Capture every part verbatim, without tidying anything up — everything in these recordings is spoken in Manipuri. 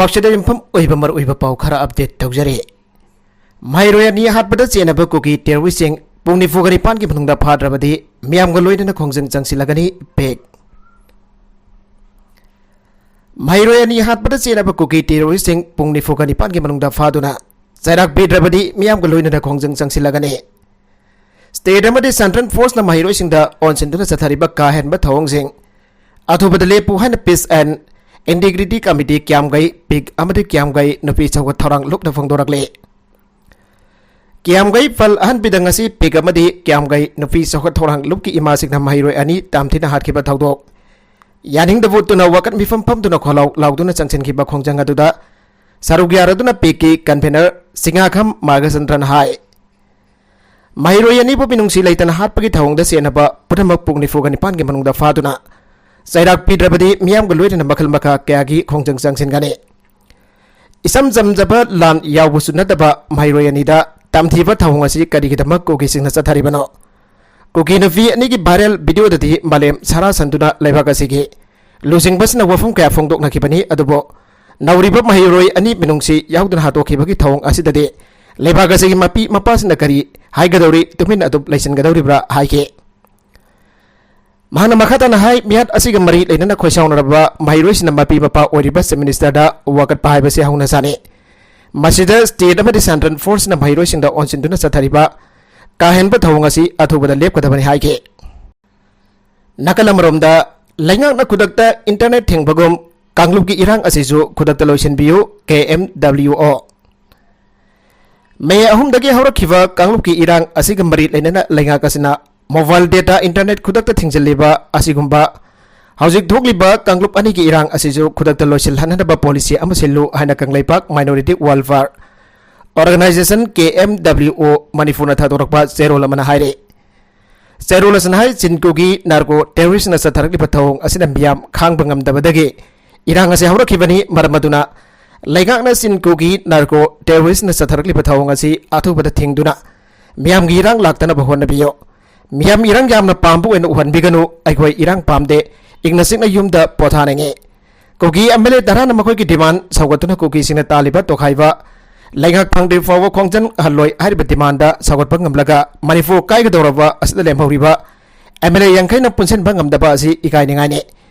ꯄꯥꯎꯁꯤꯗ ꯌꯨꯝꯐꯝ ꯑꯣꯏꯕ ꯃꯔꯨꯑꯣꯏꯕ ꯄꯥꯎ ꯈꯔ ꯑꯞꯗꯦꯠ ꯇꯧꯖꯔꯤ꯫ ꯃꯍꯩꯔꯣꯏ ꯑꯅꯤ ꯍꯥꯠꯄꯗ ꯆꯦꯟꯅꯕ ꯀꯨꯀꯤ ꯇꯦꯔꯣꯔꯤꯁꯁꯤꯡ ꯄꯨꯡ ꯅꯤꯐꯨꯒ ꯅꯤꯄꯥꯟꯒꯤ ꯃꯅꯨꯡꯗ ꯐꯥꯗ꯭ꯔꯕꯗꯤ ꯃꯤꯌꯥꯝꯒ ꯂꯣꯏꯅꯅ ꯈꯣꯡꯖꯪ ꯆꯪꯁꯤꯜꯂꯒꯅꯤ꯫ ꯄꯦꯛ꯫ ꯃꯍꯩꯔꯣꯏ ꯑꯅꯤ ꯍꯥꯠꯄꯗ ꯆꯦꯟꯅꯕ ꯀꯨꯀꯤ ꯇꯦꯔꯣꯔꯤꯁꯁꯤꯡ ꯄꯨꯡ ꯅꯤꯐꯨꯒ ꯅꯤꯄꯥꯟꯒꯤ ꯃꯅꯨꯡꯗ ꯐꯥꯗꯨꯅ ꯆꯩꯔꯥꯛ ꯄꯤꯗ꯭ꯔꯕꯗꯤ ꯃꯤꯌꯥꯝꯒ ꯂꯣꯏꯅꯅ ꯈꯣꯡꯖꯪ ꯆꯪꯁꯤꯜꯂꯒꯅꯤ꯫ ꯁ꯭ꯇꯦꯠ ꯑꯃꯗꯤ ꯁꯦꯟꯇ꯭ꯔꯦꯜ ꯐꯣꯔꯁꯅ ꯃꯍꯩꯔꯣꯏꯁꯤꯡꯗ ꯑꯣꯟꯁꯤꯟꯗꯨꯅ ꯆꯠꯊꯔꯤꯕ ꯀꯥ ꯍꯦꯟꯕ ꯊꯧꯑꯣꯡꯁꯤꯡ ꯑꯊꯨꯕꯗ ꯂꯦꯞꯄꯨ ꯍꯥꯏꯅ Peace and Integrity Committee ꯀ꯭ꯌꯥꯝꯒꯩ ꯄꯤꯛ ꯑꯃꯗꯤ ꯀ꯭ꯌꯥꯝꯒꯩ ꯅꯨꯄꯤ ꯆꯥꯎꯈꯠ ꯊꯧꯔꯥꯡ ꯂꯨꯞꯅ ꯐꯣꯡꯗꯣꯔꯛꯂꯤ꯫ ꯀ꯭ꯌꯥꯝꯒꯩ ꯐꯜ ꯑꯍꯟꯕꯤꯗ ꯉꯁꯤ ꯄꯤꯛ ꯑꯃꯗꯤ ꯀ꯭ꯌꯥꯝꯒꯩ ꯅꯨꯄꯤ ꯆꯥꯎꯈꯠ ꯊꯧꯔꯥꯡ ꯂꯨꯞꯀꯤ ꯏꯃꯥꯁꯤꯡꯅ ꯃꯍꯩꯔꯣꯏ ꯑꯅꯤ ꯇꯝꯊꯤꯅ ꯍꯥꯠꯈꯤꯕ ꯊꯧꯗꯣꯛ ꯌꯥꯅꯤꯡꯗꯕ ꯎꯠꯇꯨꯅ ꯋꯥꯀꯠ ꯃꯤꯐꯝ ꯐꯝꯗꯨꯅ ꯈꯣꯜꯂꯥꯎ ꯂꯥꯎꯗꯨꯅ ꯆꯪꯁꯤꯟꯈꯤꯕ ꯈꯣꯡꯖꯪ ꯑꯗꯨꯗ ꯁꯔꯨꯛ ꯌꯥꯔꯗꯨꯅ ꯄꯤꯛꯀꯤ ꯀꯟꯚꯦꯅꯔ ꯁꯤꯡꯉꯥꯈꯝ ꯃꯥꯒꯆꯟꯗ꯭ꯔꯟ ꯍꯥꯏ, ꯃꯍꯩꯔꯣꯏ ꯑꯅꯤꯕꯨ ꯃꯤꯅꯨꯡꯁꯤ ꯂꯩꯇꯅ ꯍꯥꯠꯄꯒꯤ ꯊꯧꯑꯣꯡꯗ ꯆꯦꯟꯅꯕ ꯄꯨꯝꯅꯃꯛ ꯄꯨꯡ ꯅꯤꯐꯨꯒ ꯅꯤꯄꯥꯟꯒꯤ ꯃꯅꯨꯡꯗ ꯐꯥꯗꯨꯅ ꯆꯩꯔꯥꯛ ꯄꯤꯗ꯭ꯔꯕꯗꯤ ꯃꯤꯌꯥꯝꯒ ꯂꯣꯏꯅꯅ ꯃꯈꯜ ꯃꯈꯥ ꯀꯌꯥꯒꯤ ꯈꯣꯡꯖꯪ ꯆꯪꯁꯤꯟꯒꯅꯤ꯫ ꯏꯆꯝ ꯆꯝꯖꯕ ꯂꯥꯟ ꯌꯥꯎꯕꯁꯨ ꯅꯠꯇꯕ ꯃꯍꯩꯔꯣꯏ ꯑꯅꯤꯗ ꯇꯝꯊꯤꯕ ꯊꯧꯑꯣꯡ ꯑꯁꯤ ꯀꯔꯤꯒꯤꯗꯃꯛ ꯀꯨꯀꯤꯁꯤꯡꯅ ꯆꯠꯊꯔꯤꯕꯅꯣ? ꯀꯨꯀꯤ ꯅꯨꯄꯤ ꯑꯅꯤꯒꯤ viral videoꯗꯗꯤ ꯃꯥꯂꯦꯝ ꯁꯥꯔꯥ ꯁꯟꯗꯨꯅ ꯂꯩꯕꯥꯛ ꯑꯁꯤꯒꯤ ꯂꯨꯆꯤꯡꯕꯁꯤꯡꯅ ꯋꯥꯐꯝ ꯀꯌꯥ ꯐꯣꯡꯗꯣꯛꯅꯈꯤꯕꯅꯤ꯫ ꯑꯗꯨꯕꯨ ꯅꯧꯔꯤꯕ ꯃꯍꯩꯔꯣꯏ ꯑꯅꯤ ꯃꯤꯅꯨꯡꯁꯤ ꯌꯥꯎꯗꯅ ꯍꯥꯠꯇꯣꯛꯈꯤꯕꯒꯤ ꯊꯧꯑꯣꯡ ꯑꯁꯤꯗꯗꯤ ꯂꯩꯕꯥꯛ ꯑꯁꯤꯒꯤ ꯃꯄꯤ ꯃꯄꯥꯁꯤꯡꯅ ꯀꯔꯤ ꯍꯥꯏꯒꯗꯧꯔꯤ? ꯇꯨꯃꯤꯟꯅ ꯑꯗꯨꯝ ꯂꯩꯁꯤꯟꯒꯗꯧꯔꯤꯕ꯭ꯔꯥ ꯍꯥꯏꯈꯤ꯫ ꯃꯍꯥꯛꯅ ꯃꯈꯥ ꯇꯥꯅ ꯍꯥꯏ, ꯃꯤꯍꯥꯠ ꯑꯁꯤꯒ ꯃꯔꯤ ꯂꯩꯅꯅ ꯈꯣꯏꯁꯥꯎꯅꯔꯕ ꯃꯍꯩꯔꯣꯏꯁꯤꯡꯅ ꯃꯄꯤ ꯃꯄꯥ ꯑꯣꯏꯔꯤꯕ Chief Ministerꯗ ꯋꯥꯀꯠꯄ ꯍꯥꯏꯕꯁꯤ ꯍꯧꯅ ꯁꯥꯅꯤ꯫ ꯃꯁꯤꯗ ꯁ꯭ꯇꯦꯠ ꯑꯃꯗꯤ ꯁꯦꯟꯇ꯭ꯔꯦꯜ ꯐꯣꯔꯁꯅ ꯃꯍꯩꯔꯣꯏꯁꯤꯡꯗ ꯑꯣꯟꯁꯤꯟꯗꯨꯅ ꯆꯠꯊꯔꯤꯕ ꯀꯥ ꯍꯦꯟꯕ ꯊꯧꯑꯣꯡ ꯑꯁꯤ ꯑꯊꯨꯕꯗ ꯂꯦꯞꯀꯗꯕꯅꯤ ꯍꯥꯏꯈꯤ꯫ ꯅꯥꯀꯜ ꯑꯃꯔꯣꯝꯗ, ꯂꯩꯉꯥꯛꯅ ꯈꯨꯗꯛꯇ ꯏꯟꯇꯔꯅꯦꯠ ꯊꯤꯡꯕꯒꯨꯝ ꯀꯥꯡꯂꯨꯞꯀꯤ ꯏꯔꯥꯡ ꯑꯁꯤꯁꯨ ꯈꯨꯗꯛꯇ ꯂꯣꯏꯁꯤꯟꯕꯤꯌꯨ, ꯀꯦ ꯑꯦꯝ ꯗꯕ꯭ꯂꯤꯎ ꯑꯣ꯫ ꯃꯦ ꯑꯍꯨꯝꯗꯒꯤ ꯍꯧꯔꯛꯈꯤꯕ ꯀꯥꯡꯂꯨꯞꯀꯤ ꯏꯔꯥꯡ ꯑꯁꯤꯒ ꯃꯔꯤ ꯂꯩꯅꯅ ꯂꯩꯉꯥꯛ ꯑꯁꯤꯅ mobile data internet ꯈꯨꯗꯛꯇ ꯊꯤꯡꯖꯤꯜꯂꯤꯕ ꯑꯁꯤꯒꯨꯝꯕ ꯍꯧꯖꯤꯛ ꯊꯣꯛꯂꯤꯕ ꯀꯥꯡꯂꯨꯞ ꯑꯅꯤꯒꯤ ꯏꯔꯥꯡ ꯑꯁꯤꯁꯨ ꯈꯨꯗꯛꯇ ꯂꯣꯏꯁꯤꯜꯍꯟꯅꯕ policy ꯑꯃ ꯁꯤꯜꯂꯨ ꯍꯥꯏꯅ ꯀꯪꯂꯩꯄꯥꯛ Minority Welfare Organisation, ꯀꯦ ꯑꯦꯝ ꯗꯕ꯭ꯂꯤꯎ ꯑꯣ, ꯃꯅꯤꯄꯨꯔꯅ ꯊꯥꯗꯣꯔꯛꯄ ꯆꯦꯔꯣꯜ ꯑꯃꯅ ꯍꯥꯏꯔꯤ꯫ ꯆꯦꯔꯣꯜ ꯑꯁꯤꯅ ꯍꯥꯏ, ꯆꯤꯟ ꯀꯨꯀꯤ narco terroristꯅ ꯆꯠꯊꯔꯛꯂꯤꯕ ꯊꯧꯑꯣꯡ ꯑꯁꯤꯅ ꯃꯤꯌꯥꯝ ꯈꯥꯡꯕ ꯉꯝꯗꯕꯗꯒꯤ ꯏꯔꯥꯡ ꯑꯁꯤ ꯍꯧꯔꯛꯈꯤꯕꯅꯤ꯫ ꯃꯔꯝ ꯑꯗꯨꯅ ꯂꯩꯉꯥꯛꯅ ꯆꯤꯟ ꯀꯨꯀꯤ narco terroristꯅ ꯆꯠꯊꯔꯛꯂꯤꯕ ꯊꯧꯑꯣꯡ ꯑꯁꯤ ꯑꯊꯨꯕꯗ ꯊꯤꯡꯗꯨꯅ ꯃꯤꯌꯥꯝꯒꯤ ꯏꯔꯥꯡ ꯂꯥꯛꯇꯅꯕ ꯍꯣꯠꯅꯕꯤꯌꯨ꯫ ꯃꯤꯌꯥꯝ ꯏꯔꯥꯡ ꯌꯥꯝꯅ ꯄꯥꯝꯕ ꯑꯣꯏꯅ ꯎꯍꯟꯕꯤꯒꯅꯨ꯫ ꯑꯩꯈꯣꯏ ꯏꯔꯥꯡ ꯄꯥꯝꯗꯦ꯫ ꯏꯪꯅ ꯆꯤꯛꯅ ꯌꯨꯝꯗ ꯄꯣꯊꯥꯅꯤꯡꯉꯤ꯫ ꯀꯨꯀꯤ ꯑꯦꯝ ꯑꯦꯜ ꯑꯦ ꯇꯔꯥꯅ ꯃꯈꯣꯏꯒꯤ ꯗꯤꯃꯥꯟ ꯁꯧꯒꯠꯇꯨꯅ ꯀꯨꯀꯤꯁꯤꯡꯅ ꯇꯥꯜꯂꯤꯕ ꯇꯣꯈꯥꯏꯕ ꯂꯩꯉꯥꯛ ꯐꯪꯗ꯭ꯔꯤ ꯐꯥꯎꯕ ꯈꯣꯡꯖꯪꯍꯜꯂꯣꯏ ꯍꯥꯏꯔꯤꯕ ꯗꯤꯃꯥꯟꯗ ꯁꯧꯒꯠꯄ ꯉꯝꯂꯒ ꯃꯅꯤꯄꯨꯔ ꯀꯥꯏꯒꯗꯧꯔꯕ ꯑꯁꯤꯗ ꯂꯦꯝꯍꯧꯔꯤꯕ ꯑꯦꯝ ꯑꯦꯜ ꯑꯦ ꯌꯥꯡꯈꯩꯅ ꯄꯨꯟꯁꯤꯟꯕ ꯉꯝꯗꯕ ꯑꯁꯤ ꯏꯀꯥꯏꯅꯤꯡꯉꯥꯏꯅꯤ꯫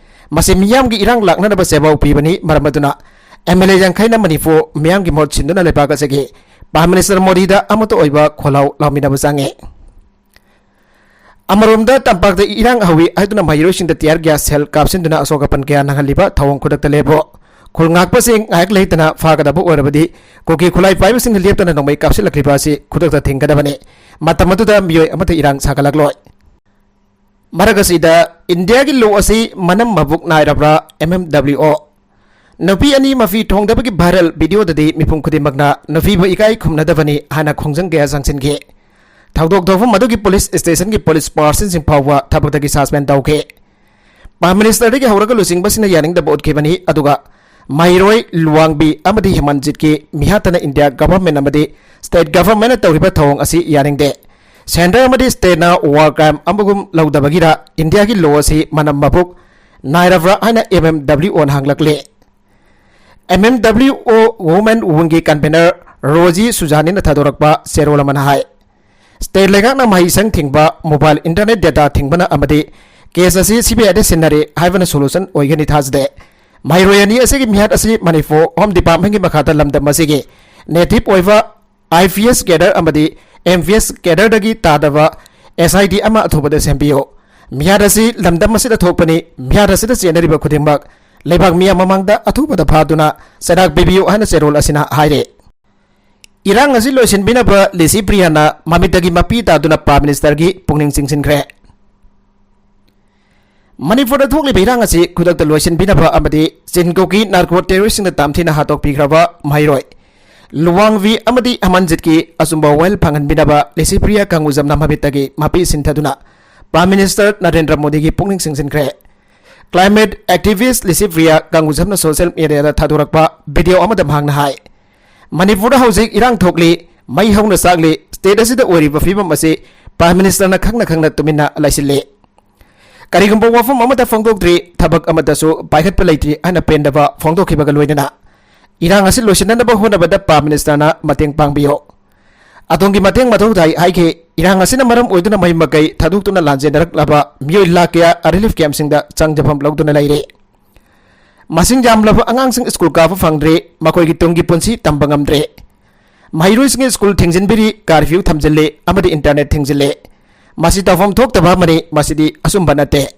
ꯃꯁꯤ ꯃꯤꯌꯥꯝꯒꯤ ꯏꯔꯥꯡ ꯂꯥꯛꯅꯅꯕ ꯆꯦꯕꯥꯎ ꯄꯤꯕꯅꯤ꯫ ꯃꯔꯝ ꯑꯗꯨꯅ ꯑꯦꯝ ꯑꯦꯜ ꯑꯦ ꯌꯥꯡꯈꯩꯅ ꯃꯅꯤꯄꯨꯔ ꯃꯤꯌꯥꯝꯒꯤ ꯃꯍꯨꯠ ꯁꯤꯟꯗꯨꯅ ꯂꯩꯕꯥꯛ ꯑꯁꯤꯒꯤ ꯄ꯭ꯔꯥꯏꯝ ꯃꯤꯅꯤꯁꯇꯔ ꯃꯣꯗꯤꯗ ꯑꯃꯠꯇ ꯑꯣꯏꯕ ꯈꯣꯜꯂꯥꯎ ꯂꯥꯎꯃꯤꯟꯅꯕ ꯆꯪꯉꯤ꯫ ꯑꯃꯔꯣꯝꯗ ꯇꯝꯄꯥꯛꯇ ꯏꯔꯥꯡ ꯍꯧꯏ ꯍꯥꯏꯗꯨꯅ ꯃꯍꯩꯔꯣꯏꯁꯤꯡꯗ tear gas shell ꯀꯥꯞꯁꯤꯟꯗꯨꯅ ꯑꯁꯣꯛ ꯑꯄꯟ ꯀꯌꯥ ꯅꯪꯍꯜꯂꯤꯕ ꯊꯧꯑꯣꯡ ꯈꯨꯗꯛꯇ ꯂꯦꯞꯄꯨ꯫ ꯈꯨꯜ ꯉꯥꯛꯄꯁꯤꯡ ꯉꯥꯏꯍꯥꯛ ꯂꯩꯇꯅ ꯐꯥꯒꯗꯕ ꯑꯣꯏꯔꯕꯗꯤ ꯀꯨꯀꯤ ꯈꯨꯠꯂꯥꯏ ꯄꯥꯏꯕꯁꯤꯡꯅ ꯂꯦꯞꯇꯅ ꯅꯣꯡꯃꯩ ꯀꯥꯞꯁꯤꯜꯂꯛꯂꯤꯕ ꯑꯁꯤ ꯈꯨꯗꯛꯇ ꯊꯤꯡꯒꯗꯕꯅꯤ꯫ ꯃꯇꯝ ꯑꯗꯨꯗ ꯃꯤꯑꯣꯏ ꯑꯃꯠꯇ ꯏꯔꯥꯡ ꯁꯥꯒꯠꯂꯛꯂꯣꯏ꯫ ꯃꯔꯛ ꯑꯁꯤꯗ ꯏꯟꯗꯤꯌꯥꯒꯤ law ꯑꯁꯤ ꯃꯅꯝ ꯃꯕꯨꯛ ꯅꯥꯏꯔꯕ꯭ꯔꯥ? ꯑꯦꯝ ꯑꯦꯝ ꯗꯕ꯭ꯂꯤꯎ ꯑꯣ꯫ ꯅꯨꯄꯤ ꯑꯅꯤ ꯃꯐꯤ ꯊꯣꯡꯗꯕꯒꯤ viral videoꯗꯗꯤ ꯃꯤꯄꯨꯝ ꯈꯨꯗꯤꯡꯃꯛꯅ ꯅꯨꯄꯤꯕꯨ ꯏꯀꯥꯏ ꯈꯨꯝꯅꯗꯕꯅꯤ ꯍꯥꯏꯅ ꯈꯣꯡꯖꯪ ꯀꯌꯥ ꯆꯪꯁꯤꯟꯈꯤ꯫ ꯊꯧꯗꯣꯛ ꯊꯣꯛꯐꯝ ꯑꯗꯨꯒꯤ police stationꯒꯤ police personꯁꯤꯡ ꯐꯥꯎꯕ ꯊꯕꯛꯇꯒꯤ suspend ꯇꯧꯈꯤ꯫ Prime Ministerꯗꯒꯤ ꯍꯧꯔꯒ ꯂꯨꯆꯤꯡꯕꯁꯤꯡꯅ ꯌꯥꯅꯤꯡꯗꯕ ꯎꯠꯈꯤꯕꯅꯤ꯫ ꯑꯗꯨꯒ ꯃꯍꯩꯔꯣꯏ ꯂꯨꯋꯥꯡꯕꯤ ꯑꯃꯗꯤ ꯍꯦꯃꯟꯖꯤꯠꯀꯤ ꯃꯤꯍꯥꯠꯇꯅ ꯏꯟꯗꯤꯌꯥ government ꯑꯃꯗꯤ state governmentꯅ ꯇꯧꯔꯤꯕ ꯊꯧꯑꯣꯡ ꯑꯁꯤ ꯌꯥꯅꯤꯡꯗꯦ꯫ Centre ꯑꯃꯗꯤ stateꯅ war crime ꯑꯃꯒꯨꯝ ꯂꯧꯗꯕꯒꯤꯔ ꯏꯟꯗꯤꯌꯥꯒꯤ law ꯑꯁꯤ ꯃꯅꯝ ꯃꯕꯨꯛ ꯅꯥꯏꯔꯕ꯭ꯔꯥ ꯍꯥꯏꯅ ꯑꯦꯝ ꯑꯦꯝ ꯗꯕ꯭ꯂꯤꯎ ꯑꯣꯅ ꯍꯪꯂꯛꯂꯤ꯫ ꯑꯦꯝ ꯑꯦꯝ ꯗꯕ꯭ꯂꯤꯎ ꯑꯣ Women Wingꯒꯤ convener ꯔꯣꯖꯤ ꯁꯨꯖꯥꯅꯤꯅ ꯊꯥꯗꯣꯔꯛꯄ ꯆꯦꯔꯣꯜ ꯑꯃꯅ ꯍꯥꯏ, state ꯂꯩꯉꯥꯛꯅ ꯃꯍꯩꯁꯪ ꯊꯤꯡꯕ, mobile internet data ꯊꯤꯡꯕꯅ ꯑꯃꯗꯤ case ꯑꯁꯤ ꯁꯤ ꯕꯤ ꯑꯥꯏꯗ ꯁꯤꯟꯅꯔꯦ ꯍꯥꯏꯕꯅ solution ꯑꯣꯏꯒꯅꯤ ꯊꯥꯖꯗꯦ꯫ ꯃꯍꯩꯔꯣꯏ ꯑꯅꯤ ꯑꯁꯤꯒꯤ ꯃꯤꯍꯥꯠ ꯑꯁꯤ ꯃꯅꯤꯄꯨꯔ Home Departmentꯀꯤ ꯃꯈꯥꯗ ꯂꯝꯗꯝ ꯑꯁꯤꯒꯤ native ꯑꯣꯏꯕ ꯑꯥꯏ ꯄꯤ ꯑꯦꯁ cadre ꯑꯃꯗꯤ ꯑꯦꯝ ꯄꯤ ꯑꯦꯁ cadreꯗꯒꯤ ꯇꯥꯗꯕ ꯑꯦꯁ ꯑꯥꯏ ꯇꯤ ꯑꯃ ꯑꯊꯨꯕꯗ ꯁꯦꯝꯕꯤꯌꯨ꯫ ꯃꯤꯍꯥꯠ ꯑꯁꯤ ꯂꯝꯗꯝ ꯑꯁꯤꯗ ꯊꯣꯛꯄꯅꯤ꯫ ꯃꯤꯍꯥꯠ ꯑꯁꯤꯗ ꯆꯦꯟꯅꯔꯤꯕ ꯈꯨꯗꯤꯡꯃꯛ ꯂꯩꯕꯥꯛ ꯃꯤꯌꯥꯝ ꯃꯃꯥꯡꯗ ꯑꯊꯨꯕꯗ ꯐꯥꯗꯨꯅ ꯆꯩꯔꯥꯛ ꯄꯤꯕꯤꯌꯨ ꯍꯥꯏꯅ ꯆꯦꯔꯣꯜ ꯑꯁꯤꯅ ꯍꯥꯏꯔꯤ꯫ ꯏꯔꯥꯡ ꯑꯁꯤ ꯂꯣꯏꯁꯤꯟꯕꯤꯅꯕ ꯂꯤꯁꯤ ꯄ꯭ꯔꯤꯌꯥꯅ ꯃꯃꯤꯠꯇꯒꯤ ꯃꯄꯤ ꯇꯥꯗꯨꯅ Prime Ministerꯒꯤ ꯄꯨꯛꯅꯤꯡ ꯆꯤꯡꯁꯤꯟꯈ꯭ꯔꯦ꯫ ꯃꯅꯤꯄꯨꯔꯗ ꯊꯣꯛꯂꯤꯕ ꯏꯔꯥꯡ ꯑꯁꯤ ꯈꯨꯗꯛꯇ ꯂꯣꯏꯁꯤꯟꯕꯤꯅꯕ ꯑꯃꯗꯤ ꯆꯤꯟ ꯀꯨꯀꯤ narco terroristꯁꯤꯡꯗ ꯇꯝꯊꯤꯅ ꯍꯥꯠꯇꯣꯛꯄꯤꯈ꯭ꯔꯕ ꯃꯍꯩꯔꯣꯏ ꯂꯨꯋꯥꯡꯕꯤ ꯑꯃꯗꯤ ꯍꯦꯃꯟꯖꯤꯠꯀꯤ ꯑꯆꯨꯝꯕ ꯋꯥꯌꯦꯜ ꯐꯪꯍꯟꯕꯤꯅꯕ ꯂꯤꯁꯤ ꯄ꯭ꯔꯤꯌꯥ ꯀꯪꯒꯨꯖꯝꯅ ꯃꯃꯤꯠꯇꯒꯤ ꯃꯄꯤ ꯁꯤꯟꯊꯗꯨꯅ Prime Minister ꯅꯔꯦꯟꯗ꯭ꯔ ꯃꯣꯗꯤꯒꯤ ꯄꯨꯛꯅꯤꯡ ꯆꯤꯡꯁꯤꯟꯈ꯭ꯔꯦ꯫ Climate activist ꯂꯤꯁꯤ Priya ꯀꯪꯒꯨꯖꯝꯅ social mediaꯗ ꯊꯥꯗꯣꯔꯛꯄ video ꯑꯃꯗ ꯃꯍꯥꯛꯅ ꯍꯥꯏ, ꯃꯅꯤꯄꯨꯔꯗ ꯍꯧꯖꯤꯛ ꯏꯔꯥꯡ ꯊꯣꯛꯂꯤ, ꯃꯩ ꯍꯧꯅ ꯆꯥꯛꯂꯤ, state ꯑꯁꯤꯗ ꯑꯣꯏꯔꯤꯕ ꯐꯤꯕꯝ ꯑꯁꯤ Prime Ministerꯅ ꯈꯪꯅ ꯈꯪꯅ ꯇꯨꯃꯤꯟꯅ ꯂꯩꯁꯤꯜꯂꯤ꯫ ꯀꯔꯤꯒꯨꯝꯕ ꯋꯥꯐꯝ ꯑꯃꯠꯇ ꯐꯣꯡꯗꯣꯛꯇ꯭ꯔꯤ, ꯊꯕꯛ ꯑꯃꯠꯇꯁꯨ ꯄꯥꯏꯈꯠꯄ ꯂꯩꯇ꯭ꯔꯤ ꯍꯥꯏꯅ ꯄꯦꯟꯗꯕ ꯐꯣꯡꯗꯣꯛꯈꯤꯕꯒ ꯂꯣꯏꯅꯅ ꯏꯔꯥꯡ ꯑꯁꯤ ꯂꯣꯏꯁꯤꯟꯅꯅꯕ ꯍꯣꯠꯅꯕꯗ Prime Ministerꯅ ꯃꯇꯦꯡ ꯄꯥꯡꯕꯤꯌꯨ꯫ ꯑꯗꯣꯝꯒꯤ ꯃꯇꯦꯡ ꯃꯊꯧ ꯇꯥꯏ ꯍꯥꯏꯈꯤ꯫ ꯏꯔꯥꯡ ꯑꯁꯤꯅ ꯃꯔꯝ ꯑꯣꯏꯗꯨꯅ ꯃꯍꯩ ꯃꯀꯩ ꯊꯥꯗꯣꯛꯇꯨꯅ ꯂꯥꯟꯖꯦꯟꯅꯔꯛꯂꯕ ꯃꯤꯑꯣꯏ ꯂꯥꯈ ꯀꯌꯥ relief campꯁꯤꯡꯗ ꯆꯪꯖꯐꯝ ꯂꯧꯗꯨꯅ ꯂꯩꯔꯤ꯫ ꯃꯁꯤꯡ ꯌꯥꯝꯂꯕ ꯑꯉꯥꯡꯁꯤꯡ ꯁ꯭ꯀꯨꯜ ꯀꯥꯕ ꯐꯪꯗ꯭ꯔꯦ, ꯃꯈꯣꯏꯒꯤ ꯇꯨꯡꯒꯤ ꯄꯨꯟꯁꯤ ꯇꯝꯕ ꯉꯝꯗ꯭ꯔꯦ꯫ ꯃꯍꯩꯔꯣꯏꯁꯤꯡꯒꯤ ꯁ꯭ꯀꯨꯜ ꯊꯤꯡꯖꯤꯟꯕꯤꯔꯤ, curfew ꯊꯝꯖꯤꯜꯂꯤ ꯑꯃꯗꯤ internet ꯊꯤꯡꯖꯤꯜꯂꯤ꯫ ꯃꯁꯤ ꯇꯧꯐꯝ ꯊꯣꯛꯇꯕ ꯑꯃꯅꯤ, ꯃꯁꯤꯗꯤ ꯑꯆꯨꯝꯕ ꯅꯠꯇꯦ꯫